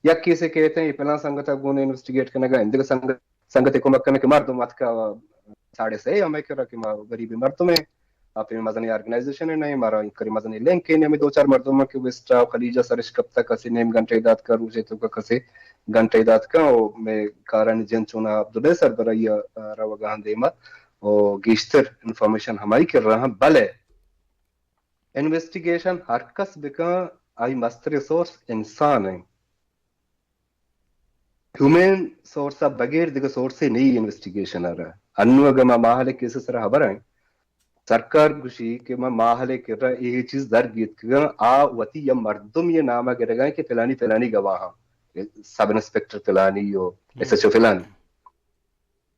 یک کیسے کیت ایں، اے پلان سنگت ءَ گوں انویسٹیگیٹ کنگ ءَ، ایندگہ سنگت سنگتے کمک کنگ کہ مردم اتکا ساڑھے سئے ہمے کرا کہ ما غریبیں مردم ایں، آ پہ مزنیں آرگنائزیشن نہ ایں، مارا انکری مزنیں لنک ایں، ہمے دو چار مردم کہ ویسٹ ءَ خلیج ءَ سرش کپتا، کسے نیم گھنٹے دات کا، روچے توکا کسے گھنٹے دات کا، او مئے کارانی جند چونا عبداللہ سربراہی ءَ روگا ہاں دیما، او گیشتر انفارمیشن ہمائی کرا ہاں، بلے انویسٹیگیشن ہر کس بکن، آئی مستریں سورس انسان ایں۔ ہیومن سورس ءَ بغیر دگہ سورسے نہ ایں انویسٹیگیشن ءَ را۔ انوں اگاں ما ماہل ءِ کیس ءِ سرا ہبر ایں، سرکار گوشی کہ ما ماہل ءِ کرا اے چیز در گیتکگاں، آ وتی یا مردم یا نام ءَ گرگا ایں کہ فلانی فلانی گواہاں، سب انسپکٹر فلانی و ایس ایچ او فلانی۔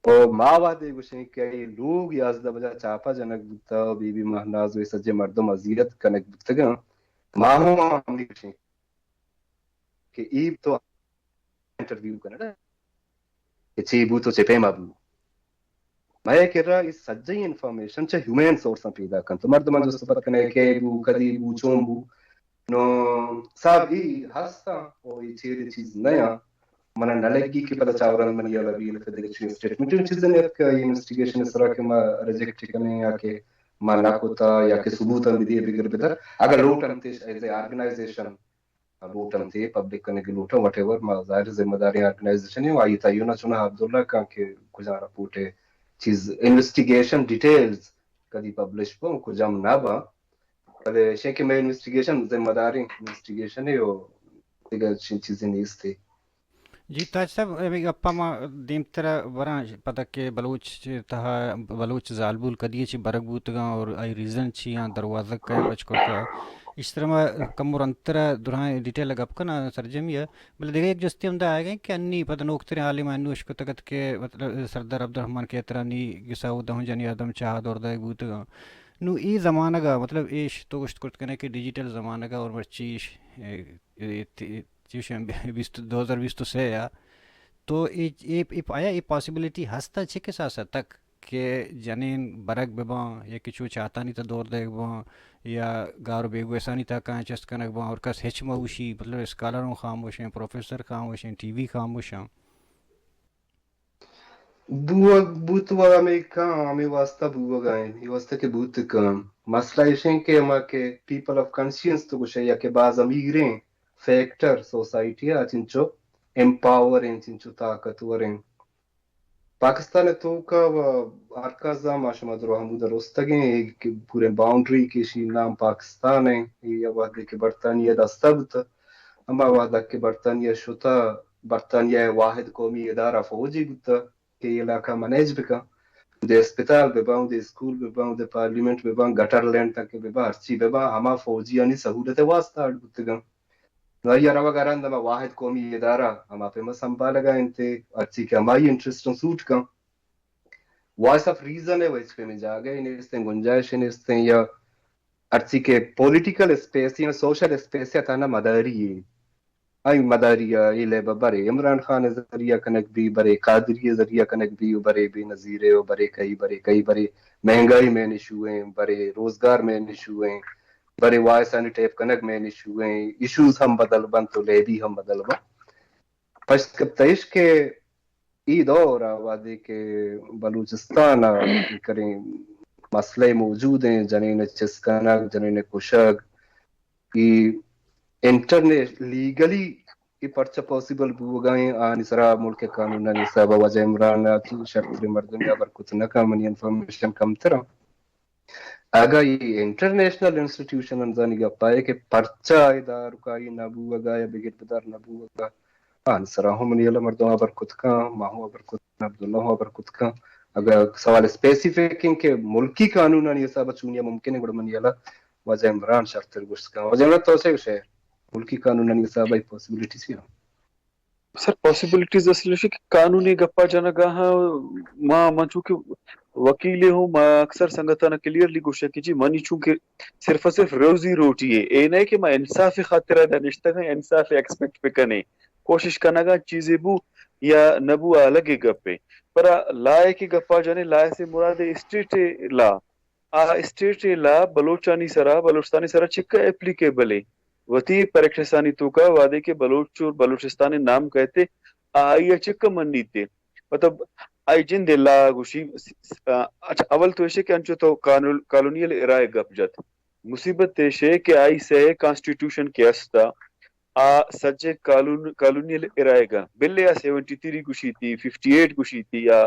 او ما وہدے گوشیں کہ اے لوگ یازدہ بجا چاپا جنگ بوتا و بی بی مہناز و اے سجے مردم اذیت کنگ بوتگاں، ما ہوں ہمے گوشیں کہ اے تو انٹرویو کنگ کہ چے بوت و چے پیما بو۔ مئے کرا اے سجہیں انفارمیشن چہ ہیومین سورساں پیدا کنت۔ مردماں جست پت کنے کہ بو، کدی بو، چون بو۔ نو صاحب اے ہستاں و اے چیرے چیز نیاں۔ منا نہ لگی کہ پدا چاوران منی یلا بی ایل ایف دگہ چویں اسٹیٹمنٹ چیز نیت کہ اے انویسٹیگیشن سرا کہ ما ریجیکٹ کنیں یا کہ ما نہ کتا یا کہ ثبوت ہم بدی بگر بدر۔ اگر لوٹ انت ایز اے آرگنائزیشن لوٹ انت، پبلک کنگ لوٹ انت، وٹ ایور، ما ظاہر ذمہ داریں آرگنائزیشن ایں، آئی تعین چوناہا عبداللہ کاں کہ کجام رپورٹ ءِ چیز انویسٹیگیشن ڈیٹیلز کدی پبلش بوں، کجام نہ باں۔ بلے ایشیں کہ مئے انویسٹیگیشن ذمہ داریں انویسٹیگیشن ءِ و دگہ چین چیزے نیست۔ جی تاج صاحب، ہمے گپا ما دیمترا براں، پدا کہ بلوچ تہا بلوچ زالبول کدی چی برگ بوتگاں اور آئی ریزن چی آں، دروازگ کئے پچ کرتا۔ اشترا ما کم رندترا درائیں ڈیٹیل گپ کناں سرجمی ءَ۔ بلے دگہ یک جستے ہمدا آئیگ ایں کہ انی پدا نوکتریں حالے ما انو اشکتگ ات کہ مطلب سردار عبدالرحمن کھیترانی گسا و دہن جنی آدم چاہ دور دائگ بوتگاں۔ نوں اے زمانگ ءَ، مطلب، ایش تو گوشت کرت کنے کہ ڈیجیٹل زمانگ ءَ اور مرچی ایش، اے، اے، اے، چیش بیست، دو ہزار بیست و سے ءَ، تو اے، اے، اے، آیا اے پاسیبلٹی ہست ءَ چہ کساس ءَ تک کہ جنین برگ بہ باں یا کہ چو چاتانی تہ دور دیگ باں یا گار و بیگویسانی تہ کاں چست کنگ باں اور کس ہچ مہ گوشی، مطلب، اسکالر ہوں خاموش ہیں، پروفیسر خاموش ہیں، ٹی وی خاموش ہیں؟ بوگ بوت و ہمے کاں، ہمے واسطہ بوگ ءَ ایں، اے واسطہ کہ بوت کاں۔ مسئلہ ایش ایں کہ ہما کہ پیپل آف کانشینس تو گوشے یا کہ باز امیریں فیکٹر سوسائٹی ءَ چنچو امپاور ایں، چنچو طاقتور ایں۔ پاکستان ءِ توکا و ہر کس زان، ما شما درو ہمودا رستگیں، اے کہ پوریں باؤنڈری کہ ایشی نام پاکستان ایں، اے وہدے کہ برطانیہ دستا بوتا، ہما وہدا کہ برطانیہ شتا، برطانیہ ءِ واحد قومی ادارہ فوجی بوتا کہ اے علاقہ منیج بکن۔ اودے اسپتال بہ باں، اودے اسکول بہ باں، اودے پارلیمنٹ بہ باں، گٹر لین تک بہ باں، ہرچی بہ باں، ہما فوجیانی سہولت ءِ واسطہ اڈ بوتگاں۔ نوں آئی ءَ روگ ءَ رند ہما واحد قومی ادارہ ہما پیما سنبھالگ ءَ انت، ہرچی کہ ہمائی انٹرسٹ سوٹ کن۔ وائس آف ریزن ءِ و ہچ پیمیں جاگہ ءَ نیست ایں، گنجائش ءَ نیست ایں، یا ہرچی کہ پولیٹیکل اسپیس یا سوشل اسپیس ءَ تہنا مداری ایں۔ آئی مداری ءَ اے لیب ءَ برے عمران خان ءِ ذریعہ کنگ بی، برے قادری ءِ ذریعہ کنگ بی، و برے بے نظیر ءِ، و برے کئی، برے کئی، برے مہنگائی مین ایشو ایں، برے روزگار مین ایشو ایں، برے وائس آنی ٹیپ کنگ مین ایشو ایں، ایشوز ہم بدل بنت و لیبی ہم بدل بنت۔ پشت کپتہ ایش کہ اے دور ءَ وہدے کہ بلوچستان ءَ کریں مسئلہ موجود ایں، جنین ءِ چست کنگ، جنین ءِ کشگ، اے انٹرنیش-، لیگلی اے پرچہ پاسیبل بوگ ءَ ایں، آنی سرا ملک ءِ قانونانی حساب ءَ واجہ عمران ءَ چو شرتریں مردمے ہبر کت نہ کن، منی انفارمیشن کمتر ایں۔ اگاں اے انٹرنیشنل انسٹیٹیوشن انزانی گپ ءَ کہ پرچہ اے دارکائی نہ بوگ ءَ یا بگر بدار نہ بوگ ءَ، آنی سرا ہم منی ہیال ءَ مردم ہبر کت کن، ما ہم ہبر کت کن، عبداللہ ہم ہبر کت کن۔ اگاں سوال اسپیسیفک ایں کہ ملکی قانونانی حساب ءَ چونیا ممکن ایں، گڑا منی ہیال ءَ واجہ عمران شرتر گوشت کن۔ واجہ عمران، تو چے گوشے؟ ملکی قانونانی حساب ءَ پاسیبلٹی چی ایں؟ سر، پاسیبلٹیز اصل ایش کہ قانونی گپا جنگا ہاں، ما، من چونکہ وکیلے ہوں، ما اکثر سنگتانا کلیئرلی گوشاں کہ جی منی چونکہ صرف و صرف روزی روٹی اے، اے نہ کہ ما انصاف خاطرا دا نشتگاں، انصاف ایکسپیکٹ بکنیں، کوشش کنگا چیزے بو یا نہ بو، آ الگے گپے۔ پر لا کہ گپا جنے، لا سے مراد اسٹیٹ لا، آ اسٹیٹ لا بلوچانی سرا، بلوچستانی سرا چکا اپلیکیبل اے؟ وتی پریکٹسانی توکا وہدے کہ بلوچ اور بلوچستان نام کہتے، آ آئی ءَ چکا منیتے؟ مطلب، آئی جند لا گوشی، آ، اچھا، اول تو ایشے کہ انچو تو کانول-، کالونیل ارائے گپ جت۔ مصیبت ایشے کہ آئی سہ کانسٹیٹیوشن کہ استا، آ سجے کالون-، کالونیل ارائے گا۔ بلے آ سیونٹی تھری گوشیتی، ففٹی ایٹ گوشیتی یا،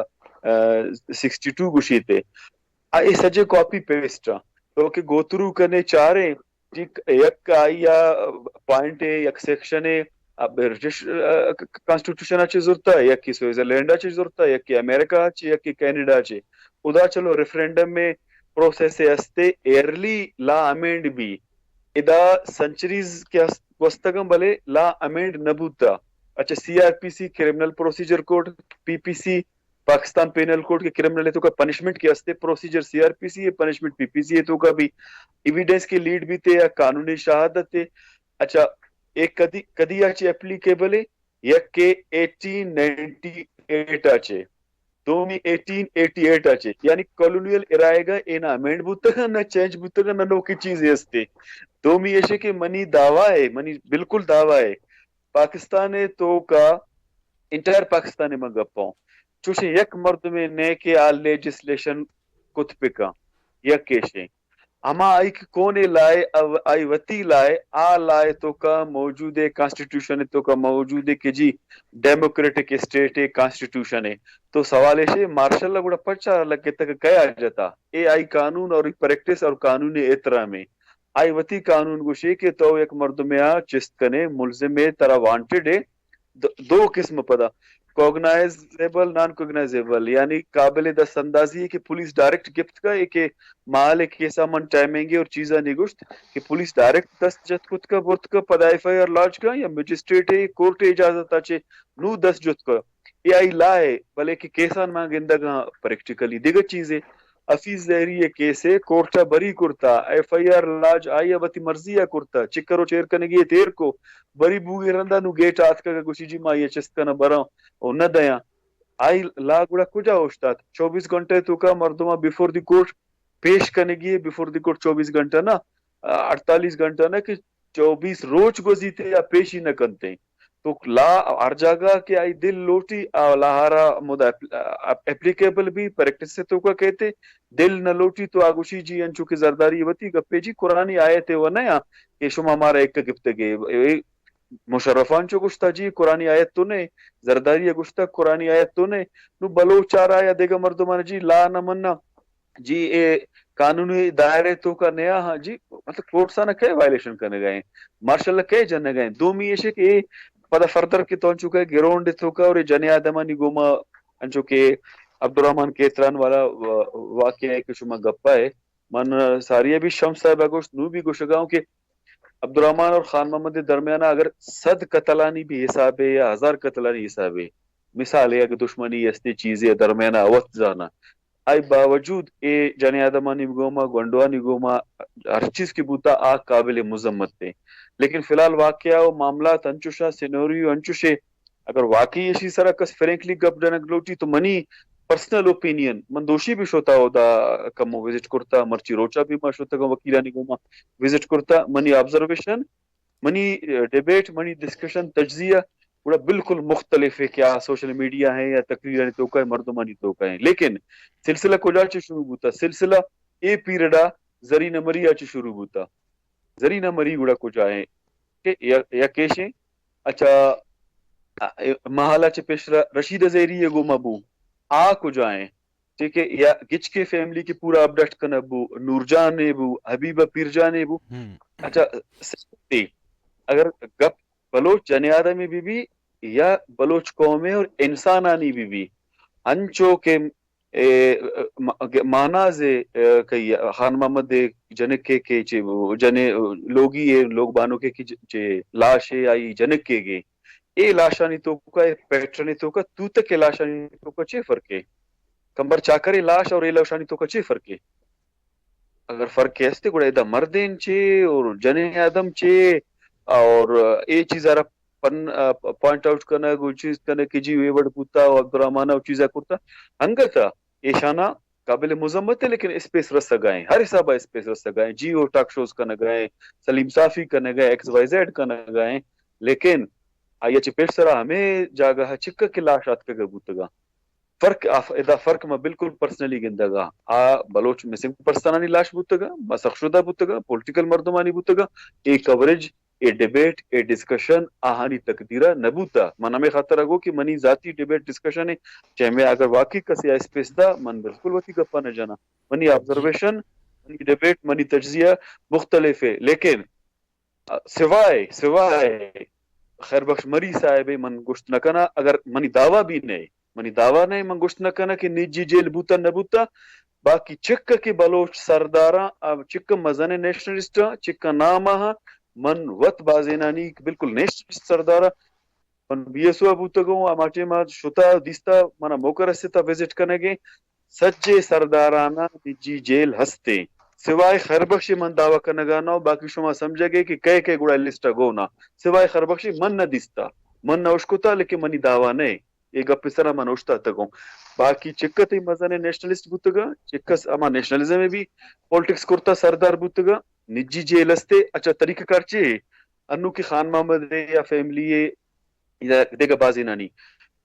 آ، سکسٹی ٹو گوشیتے۔ آ اے سجے کاپی پیسٹ آں۔ تو کہ گو تھرو کنے چاریں، ٹھیک، یک آئی ءَ پوائنٹ اے، یک سیکشن اے، آ برٹش، آ، ک-، ک-، کانسٹیٹیوشن ءَ چہ زرتا، یکے سوئٹزرلینڈ ءَ چہ زرتا، یکے امریکہ ءَ چہ، یکے کینیڈا ءَ چہ۔ ادا چلو ریفرنڈم ءِ پروسیس ءَ استے، ایئرلی لا امینڈ بی۔ ادا سنچریز کہ است-، گوستگاں، بلے لا امینڈ نہ بوتا۔ اچھا، سی آر پی سی، کرمنل پروسیجر کوڈ، پی پی سی، پاکستان پینل کوڈ کہ کرمنل ءِ توکا پنشمنٹ کہ استے، پروسیجر سی آر پی سی ءِ، پنشمنٹ پی پی سی ءِ توکا بی، ایویڈنس کہ لیڈ بیتے یا قانونی شہادت اے۔ اچھا، اے کدی، کدی ءَ چہ اپلیکیبل اے؟ یکے ایٹین نائنٹی ایٹ ءَ چہ، دومی ایٹین ایٹی ایٹ ءَ چہ، یعنی کالونیل ارائے گا اے نہ امینڈ بوتگا، نہ چینج بوتگا، نہ نوکیں چیزے استے۔ دومی ایشے کہ منی دعویٰ اے، منی بالکل دعویٰ اے، پاکستان ءِ توکا، انٹائر پاکستان ءِ من گپ ءَ، چوشیں یک مردمے نئے کہ آ لیجسلیشن کت بکن، یک ایشیں۔ ہما آئی کہ کونے لائے، او-، آئی وتی لائے، آ لائے توکا موجود اے، کانسٹیٹیوشن ءِ توکا موجود اے کہ جی ڈیموکریٹک اسٹیٹ اے، کانسٹیٹیوشن اے۔ تو سوال ایشے، مارشل ءَ گڑا پرچا لگتگ، کیا جتا؟ اے آئی قانون اور پریکٹس اور قانون احترام اے۔ آئی وتی قانون گوشی کہ تو یک مردمے آ چست کنے، ملزمے، ترا وانٹڈ اے، دو، دو قسم پدا، کوگنائزیبل، نان کوگنائزیبل، یعنی قابل دست اندازی اے کہ پولیس ڈائریکٹ گپت کا، اے کہ مال کیسا من ٹائمنگ اور چیزا نہیں گوشت کہ پولیس ڈائریکٹ دست جت کت کا، برت کا، پدا ایف آئی آر لانچ کا، یا مجسٹریٹ اے، کورٹ اجازت آ چے نو دست جت کا۔ اے آئی لا اے، بلے کہ کیسان ما گندگا پریکٹیکلی دیگہ چیزے۔ حفیظ زہری ءِ کیس ءَ کورٹ ءَ بری کرتا، ایف آئی آر لاج آئی ءَ وتی مرضی ءَ کرتا، چکر و چیر کنگی ءَ تیر کو، بری بوگی رندا نو گیٹ ءَ آتکگ ءَ گوشی جی ما یہ چست کناں براں و نہ دیاں۔ آئی لا گڑا کجا اوشتات؟ چوبیس گھنٹہ ءِ توکا مردماں بیفور دی کورٹ پیش کنگی ءَ، بیفور دی کورٹ چوبیس گھنٹہ نہ، اڑتالیس گھنٹہ نہ کہ چوبیس روچ گوزیتے یا پیشی نہ کنتے۔ تو لا ہر جاگہ کہ آئی دل لوٹی، آ لا ہرا مدا اپ-، اپلیکیبل بی، پریکٹس ءِ توکا کہتے، دل نہ لوٹی تو آ گوشی جی انچو کہ زرداری وتی گپے جی قرآنی آیت ءِ و نہ آ کہ شما مارا ایک گپتگے۔ اے مشرف انچو گوشتا جی قرآنی آیت تو نے، زرداری ءَ گوشتا قرآنی آیت تو نے۔ نو بلوچ آرا یا دیگہ مردمان جی لا نہ منا، جی اے قانونی دائرے توکا نیا ہاں جی، مطلب کورٹس آنا کئے وائلیشن کنگا ہیں، مارشل لا کئے جنگا ہیں؟ دومی ایشے کہ اے پدا فردر کہ تو انچو کہ گراؤنڈ توکا اور اے جنی آدمانی گوما انچو کہ عبدالرحمن کیتران والا وا-، واقعہ ہے کہ شما گپا ہے، من ساری بھی شمس صاحب ءَ گوشت، نو بھی گوشگا ہوں کہ عبدالرحمن اور خان محمد ءِ درمیان اگر صد قتلانی بھی حساب ہے یا ہزار قتلانی حساب ہے، مثال ہے اگر دشمنی استے چیزے درمیان اوت زانا، آئی باوجود اے جنی آدمانی گوما، گونڈوانی گوما ہر چیز کہ بوتا آ قابل مذمت تے۔ لیکن فی الحال واقعہ و معاملات انچوشا، سینوریو انچوشے، اگر واقعی اشی سرا کس فرینکلی گپ جنگ لوٹی تو منی پرسنل اوپینین، من دوشی بھی شوتا اودا کمو وزٹ کرتا، مرچی روچا بھی ما شوتگا وکیلانی گوما وزٹ کرتا، منی آبزرویشن، منی، اے، ڈیبیٹ، منی ڈسکشن، تجزیہ گڑا بالکل مختلف ہے کہ آ سوشل میڈیا ہیں یا تقریرانی توکا ہے، مردمانی توکا ہیں۔ لیکن سلسلہ کجا چے شروع بوتا؟ سلسلہ اے پیریڈا زرینہ مری آ چے شروع بوتا۔ زرینہ مری گڑا کجا ہیں؟ کہ یا، یا کیش ہیں؟ اچھا، آ، اے، محالہ چے پیشرا رشید زہری ہے گوما بو۔ آ کجا ہیں؟ ٹھیک ہے، یا گچکے فیملی کہ پورا اپڈیٹ کنگ بو، نور جان ءَ بو، حبیبہ پیر جان ءَ بو۔ اچھا، سسٹم اگر گپ بلوچ جنی آدمی بی بی یا بلوچ قوم اور انسانانی بی بی، انچو کہ اے، م-، ماناز ءَ، اے، کئی خان محمد ءِ جنکے کہ چے جنے لوگی ءَ لوگ بانوکے کہ چے لاش ءَ آئی جنکے گے، اے لاشانی توکا، اے پیٹرن توکا، توتک ءِ لاشانی توکا چے فرق ہے؟ کمبر چاکر ءِ لاش اور اے لاشانی توکا چے فرق ہے؟ اگر فرق ہستے گڑا ادا مردین چے اور جنین آدم چے اور اے چیز را پن-، آ، پ-، پوائنٹ آؤٹ کنگ و چیز کنگ کہ جی اے وڑ بوتا و عبدالرحمن و چیزا کرتا، انگتا ایشانا قابل مذمت ہے، لیکن اسپیس رسگا ہیں، ہر حسابا اسپیس رسگا ہیں، جی او ٹاک شوز کنگا ہیں، سلیم صافی کنگا ہیں، ایکس وائی زیڈ کنگا ہیں، لیکن آئی چہ پیش سرا ہمے جاگہ چکا کہ لاش آتکگا بوتگا۔ فرق آف-، ادا فرق ما بالکل پرسنلی گندگا۔ آ بلوچ مسنگ پرسنانی لاش بوتگا، مسخ شدہ بوتگا، پولیٹیکل مردمانی بوتگا، اے کوریج، اے ڈیبیٹ، اے ڈسکشن آہانی تقدیرا نہ بوتا۔ من ہمے خاطر گو کہ منی ذاتی ڈیبیٹ ڈسکشن ہے، چہ میں اگر واقعی کسی آ اسپیس دا، من بالکل وتی گپا نہ جانا۔ منی آبزرویشن، منی ڈیبیٹ، منی تجزیہ مختلف ہے، لیکن سوائے، سوائے خیر بخش مری صاحب ءَ من گوشت نہ کناں، اگر منی دعویٰ بھی نہ، منی دعویٰ نہ، من گوشت نہ کناں کہ نجی جیل بوتا نہ بوتا، باقی چکہ کہ بلوچ سرداراں، آ، چکہ مزن نیشنلسٹ آں، چکہ نام آں، من وت بازینانی بالکل نیشنلسٹ سرداراں، من بی ایس او ءَ بوتگوں، ہما ٹائم ءَ شتا، دیستا، منا موقع رستا وزٹ کنگے۔ سجے سردارانا نجی جیل ہستے۔ سوائے خیر بخش من دعویٰ کنگا نہ، باقی شما سمجھگے کہ کئے کئے گڑا لسٹ ءَ گونا۔ سوائے خیر بخش من نہ دیستا، من نہ اشکتا، لیکن منی دعویٰ نہ۔ اے گپ سرا من اوشتاتگوں۔ باقی چکہ تئی مزن نیشنلسٹ بوتگا، چکہ ہما نیشنلزم ءَ بھی پالیٹکس کرتا، سردار بوتگا، نجی جیل ہستے۔ اچھا، طریقہ کار چے؟ انو کہ خان محمد ءِ یا فیملی ءِ یا دگہ بازینانی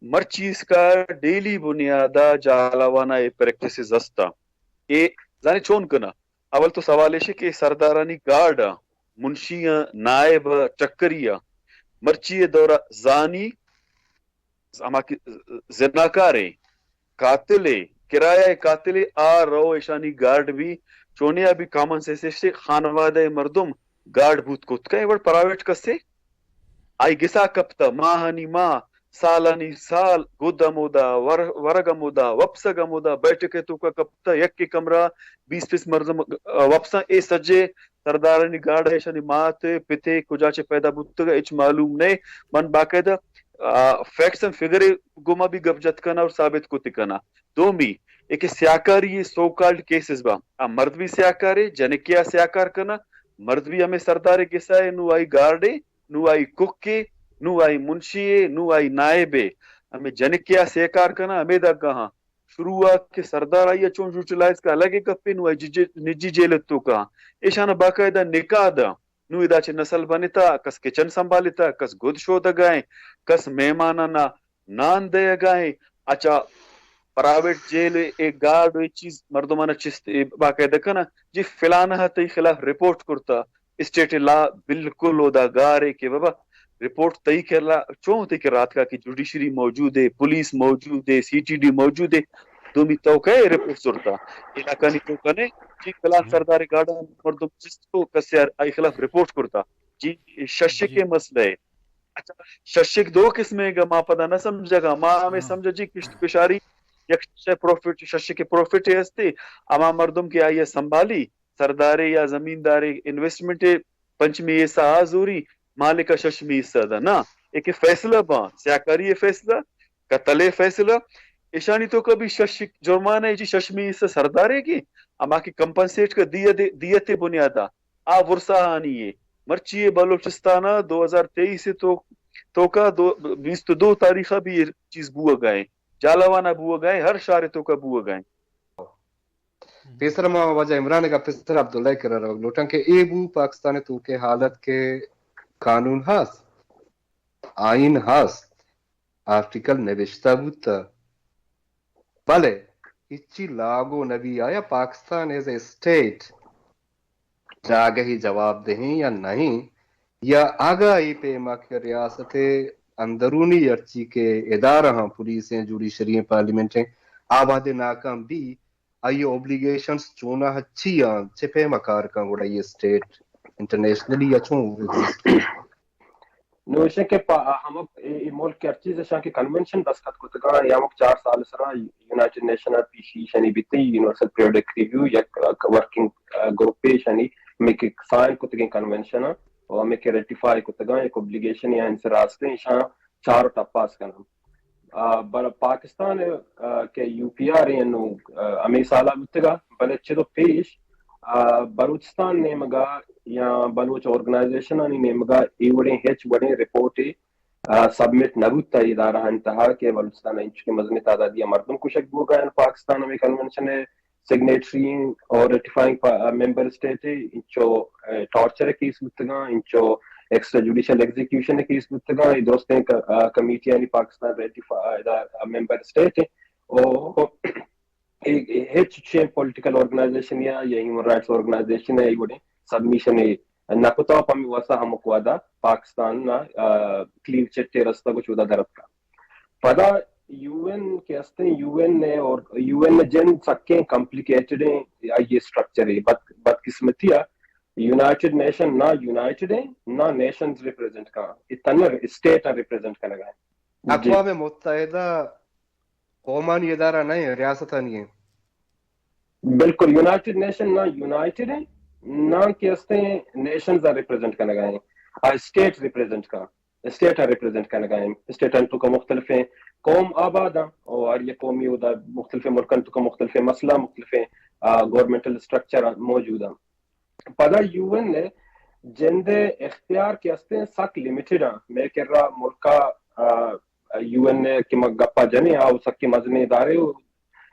مرچی اسکا ڈیلی بنیادا جھالاوانا اے پریکٹسز ہستا۔ اے زانے چون کنا؟ اول تو سوال ایشے کہ سردارانی گارڈ آ، منشی آ، نائب آ، چکری آ، مرچی ءِ دورا زانی، ہما کہ زناکاریں، قاتل ءِ، کرایہ ءِ قاتل ءِ، آ رو ایشانی گارڈ بی، چونیا بی کامن سینس ایشے خانوادہ ءِ مردم گارڈ بوت کت کئے وڑ پرائیویٹ کسے؟ آئی گسا کپتہ، ماہانی ماہ، سالانی سال، گد ہمودا، ور-، ورگ ہمودا، وپسگ ہمودا، بیٹھک ءِ توکا کپتہ، یکے کمرہ، بیست بیست مردم، آ، وپساں، اے سجے سردارانی گارڈ ءَ ایشانی مات ءِ پت ءِ کجا چہ پیدا بوتگ ءَ ہچ معلوم نہ۔ من باقاعدہ، آ، فیکٹس اینڈ فگر ءِ گوما بھی گپ جت کناں اور ثابت کت کناں۔ دومی، اے کہ سیاکاری سو کالڈ کیسز با، آ مرد بھی سیاکارے، جنکے آ سیاکار کنا، مرد بھی ہمیں سردارے گسا ہے، نو آئی گارڈے، نو آئی ککے، نو آئی منشی ہے، نو آئی نائب ہے۔ ہمیں جنکے آ سیاکار کنا، ہمیں دا کہاں شروع آ کہ سردار آئی چون یوٹیلائز کا الگ گپے، نو آئی جی-، جی-، نجی جیل تو کہاں ایشان باقاعدہ نکاح دا۔ نو ادا چہ نسل بنتا، کس کچن سنبھالتا، کس گد شودگائیں، کس مہمانانا نان دئیگائیں۔ اچھا، پرائیویٹ جیل اے گارڈ اے چیز مردمانا چست اے باقاعدہ کنا، جی فلانا تئی خلاف رپورٹ کرتا، اسٹیٹ لا بالکل اودا گارے کہ بابا رپورٹ تئی کرا چون تئی کرا اتکا کہ جوڈیشری موجود ہے، پولیس موجود ہے، سی ٹی ڈی موجود ہے، دومی تو کئے رپورٹ زرتا؟ علاقہ نی تو کنے جی فلان سردار گارڈا مردم چست کو کسے آئی خلاف رپورٹ کرتا؟ جی ششک کے مسئلہ ہے۔ اچھا، ششک دو قسمیں گا، ما پدا نہ سمجھگا، ما ہمیں سمجھا جی کشت کشاری یک شش پروفٹ، ششک پروفٹ ہستے، اما مردم کہ آئی سنبھالی، سردارے یا زمیندارے انویسٹمنٹ پنچمی حصہ آ زوری، مالک ششمی حصہ دا نا، ایک فیصلہ با، سیاکاری فیصلہ، قتل فیصلہ، ایشانی تو کبھی شش جرمانہ ہے جی ششمی حصہ سردارے کی، اما کی کمپنسیٹ کا دیت، دیت بنیادا آ ورثہ آنی ہے۔ مرچی بلوچستان دو ہزار تئیس تو، توکا دو، بیست دو تاریخ بھی یہ چیز بوگا ہے، جالاوانا بوگا ہے، ہر شہر توکا بوگا ہے۔ پیسر ما واجہ عمران ء گپ ء سر عبداللہ ء کرا روگ لوٹاں کہ اے بو پاکستان ء توک ء حالت کہ قانون ہست، آئین ہست، آرٹیکل نبشتہ بوت، بلے ہچی لاگو نبی۔ آیا پاکستان ایز اے اسٹیٹ جاگہی جواب دہیں یا نہیں، یا اگا اے پیما کہ ریاست اندرونی ہرچی کہ ادارہ ہاں، پولیس ہیں، جوڈیشری ہیں، پارلیمنٹ ہیں، آ وہدے ناکام بی، آئی اوبلیگیشنز چونا ہچی آں، چہ پیما کار کن گڑا اے اسٹیٹ انٹرنیشنلی یا چون ایگزسٹ کن؟ نوشہ کہ پا-، ہمک اے، اے ملک ہر چیز اشاں کہ کنونشن دستخط کتگاں، یا ہمک چار سال سرا یونائیٹڈ نیشن ء پیشی شنی بیتی، یونیورسل پیریوڈک ریویو یک ورکنگ گروپ شنی ہمیں کہ سائن کتگیں کنونشن ء، و ہمیں کہ ریٹیفائی کتگاں، یک اوبلیگیشن یا انسر راستے اشاں چار ٹپاس کنن۔ آ، بل پاکستان ء، آ، کہ یو پی آر اے انو، آ، ہمے سالا بوتگا، بلے چدو پیش، آ، بلوچستان نیمگا یا بلوچ آرگنائزیشن آنی نیمگا اے وڑیں ہچ وڑیں رپورٹ سبمٹ نہ بوتا ادارہ انتہا کہ بلوچستان انچو کہ مزنی تعدادی مردم کشک بوگا ہیں۔ پاکستان ہمیں کنونشن سگنیٹری اور ریٹیفائنگ ممبر اسٹیٹ انچو ٹارچر کیس بوتگاں، انچو ایکسٹرا جوڈیشل ایگزیکیوشن کیس بوتگاں، اے درستیں کمیٹی آنی پاکستان ریٹیفائی ممبر اسٹیٹ او ہچ چین پولیٹیکل آرگنائزیشن یا یا ہیومن رائٹس آرگنائزیشن ہے وڑیں سبمیشن نہ کتا، پمی واسا ہمک وعدہ پاکستان نا کلین چٹے رستہ کو چودا درت کا۔ پدا یو این کہ ہستیں، یو این نے اور یو این نے جن سکیں کمپلیکیٹڈ ہیں آئی اسٹرکچر ہے۔ بد، بدقسمتی ہے یونائیٹڈ نیشن نہ یونائیٹڈ ہیں نہ نیشنز ریپرزینٹ کا، اتنا اسٹیٹ ریپرزینٹ کا لگا ہے۔ اقوام متحدہ قومانی ادارہ نہیں ہے، ریاستانی ہے۔ بالکل، یونائیٹڈ نیشن نہ یونائیٹڈ ہیں نہ کہ ہستیں نیشنز ریپرزینٹ کا لگا ہے، اسٹیٹ ریپرزینٹ کا۔ اسٹیٹ ء ریپرزینٹ کنگا ہیں۔ اسٹیٹ انتو کا مختلف ہیں قوم آباد ہیں اور ہر یک قومی ہوتا مختلف ملک انتو کا مختلف مسئلہ، مختلف گورنمنٹل اسٹرکچر موجود ہیں۔ پدا یو این نے جند اختیار کے ہستے ہیں سک لمیٹڈ ہیں۔ میں کر رہا ملکا یو این نے کہ گپا جنے آؤ سک کے مزنے ادارے ہو،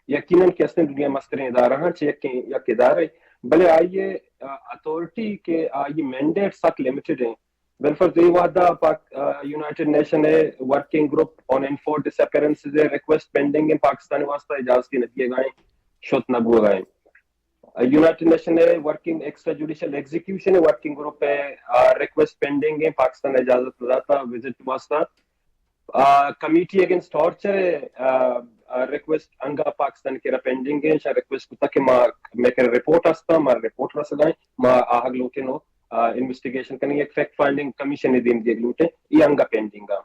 یقیناً کہ ہستیں دنیا مستریں ادارہ ہیں چہ یک یک ادارے، بلے آئی اتھارٹی کے آئی مینڈیٹ سک لمیٹڈ ہیں۔ بالفرض اے وہدا پاک، آ، یونائیٹڈ نیشن ء ورکنگ گروپ آن انفورسڈ ڈس اپیئرنسز ء ریکویسٹ پینڈنگ ہیں، پاکستان واسطہ اجازتی نہ دیے گئے، شت نہ بوئے گئے۔ یونائیٹڈ نیشن ء ورکنگ ایکسٹرا جوڈیشل ایگزیکیوشن ء ورکنگ گروپ ء، آ، ریکویسٹ پینڈنگ ہیں، پاکستان اجازت نہ داتا وزٹ واسطہ۔ آ، کمیٹی اگینسٹ ٹارچر ء، آ، آ، ریکویسٹ انگا پاکستان کے را پینڈنگ ہیں، شاہ ریکویسٹ کتا کہ ما، میں کر رپورٹ ہستا، ما رپورٹ رسگائیں، ما آہگ لوٹیں نو، آ، انویسٹیگیشن کنیں، یک فیکٹ فائنڈنگ کمیشن دیم دیگ لوٹیں، یہ انگا پینڈنگ آ۔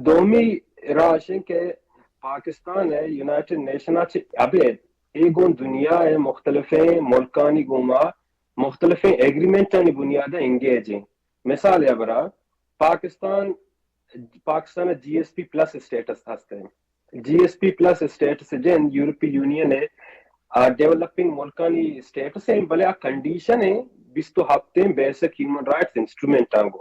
دومی راہ اشیں کہ پاکستان ء یونائیٹڈ نیشن ء چہ ابید اے گوں دنیا ء مختلفیں ملکانی گوما مختلفیں ایگریمنٹانی بنیاد ء انگیج ہیں۔ مثال ء برا پاکستان، پاکستان ء جی ایس پی پلس اسٹیٹس ہست ہیں۔ جی ایس پی پلس اسٹیٹس جند یورپی یونین ءِ ڈیولپنگ ملکانی اسٹیٹس ہیں، بلے آ کنڈیشن ہیں بیست و ہفتیں بیسک ہیومن رائٹس انسٹرومنٹ آنگو۔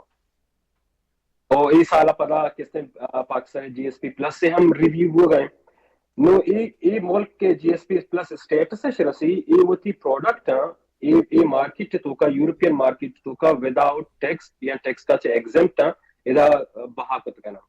اور اے سال پدا کس نے پاکستان جی ایس پی پلس سے ہم ریویو ہو گئے۔ نو اے اے ملک کے جی ایس پی پلس اسٹیٹس سے رسی، اے وتی پروڈکٹ ہیں، اے اے مارکیٹ تو کا، یورپین مارکیٹ تو کا وداؤٹ ٹیکس یا ٹیکس کا چے ایگزمپٹ ہیں، ادا بہا کت کنا۔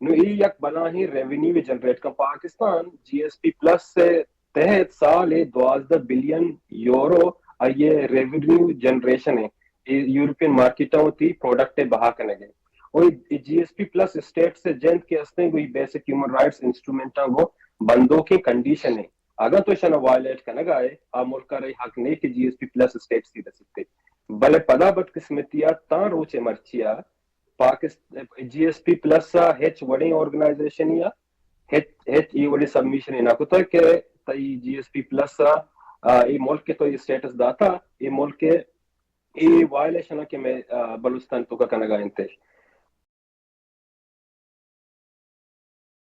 نو اے یک بلاہیں ریونیو جنریٹ کا۔ پاکستان جی ایس پی پلس سے تحت سال ءَ دوازدہ بلین یورو آئی ریونیو جنریشن ہے، اے یورپین مارکیٹاں وتی پروڈکٹ ءِ بہا کنگ ءَ۔ اور جی ایس پی پلس اسٹیٹس ءِ جند کے ہستیں گوئی بیسک ہیومن رائٹس انسٹرومنٹاں گو بندوکیں کنڈیشن ہیں، اگاں تو اشانا وائلیٹ کنگ ءَ ئے، آ ملک ءَ رئی حق نہیں کہ جی ایس پی پلس اسٹیٹس ہی رسیتے۔ بلے پدا بدقسمتی ءَ تاں روچ مرچی ءَ پاکست-، جی ایس پی پلس ءَ ہچ وڑیں آرگنائزیشن یا ہچ، ہچ اے وڑیں سبمیشن نہ کتا کہ تئی جی ایس پی پلس ءَ، آ، اے ملک ءَ تو اے اسٹیٹس داتا، اے ملک ءَ اے وائلیشن کہ میں، آ، بلوچستان تو کا کنگا انت۔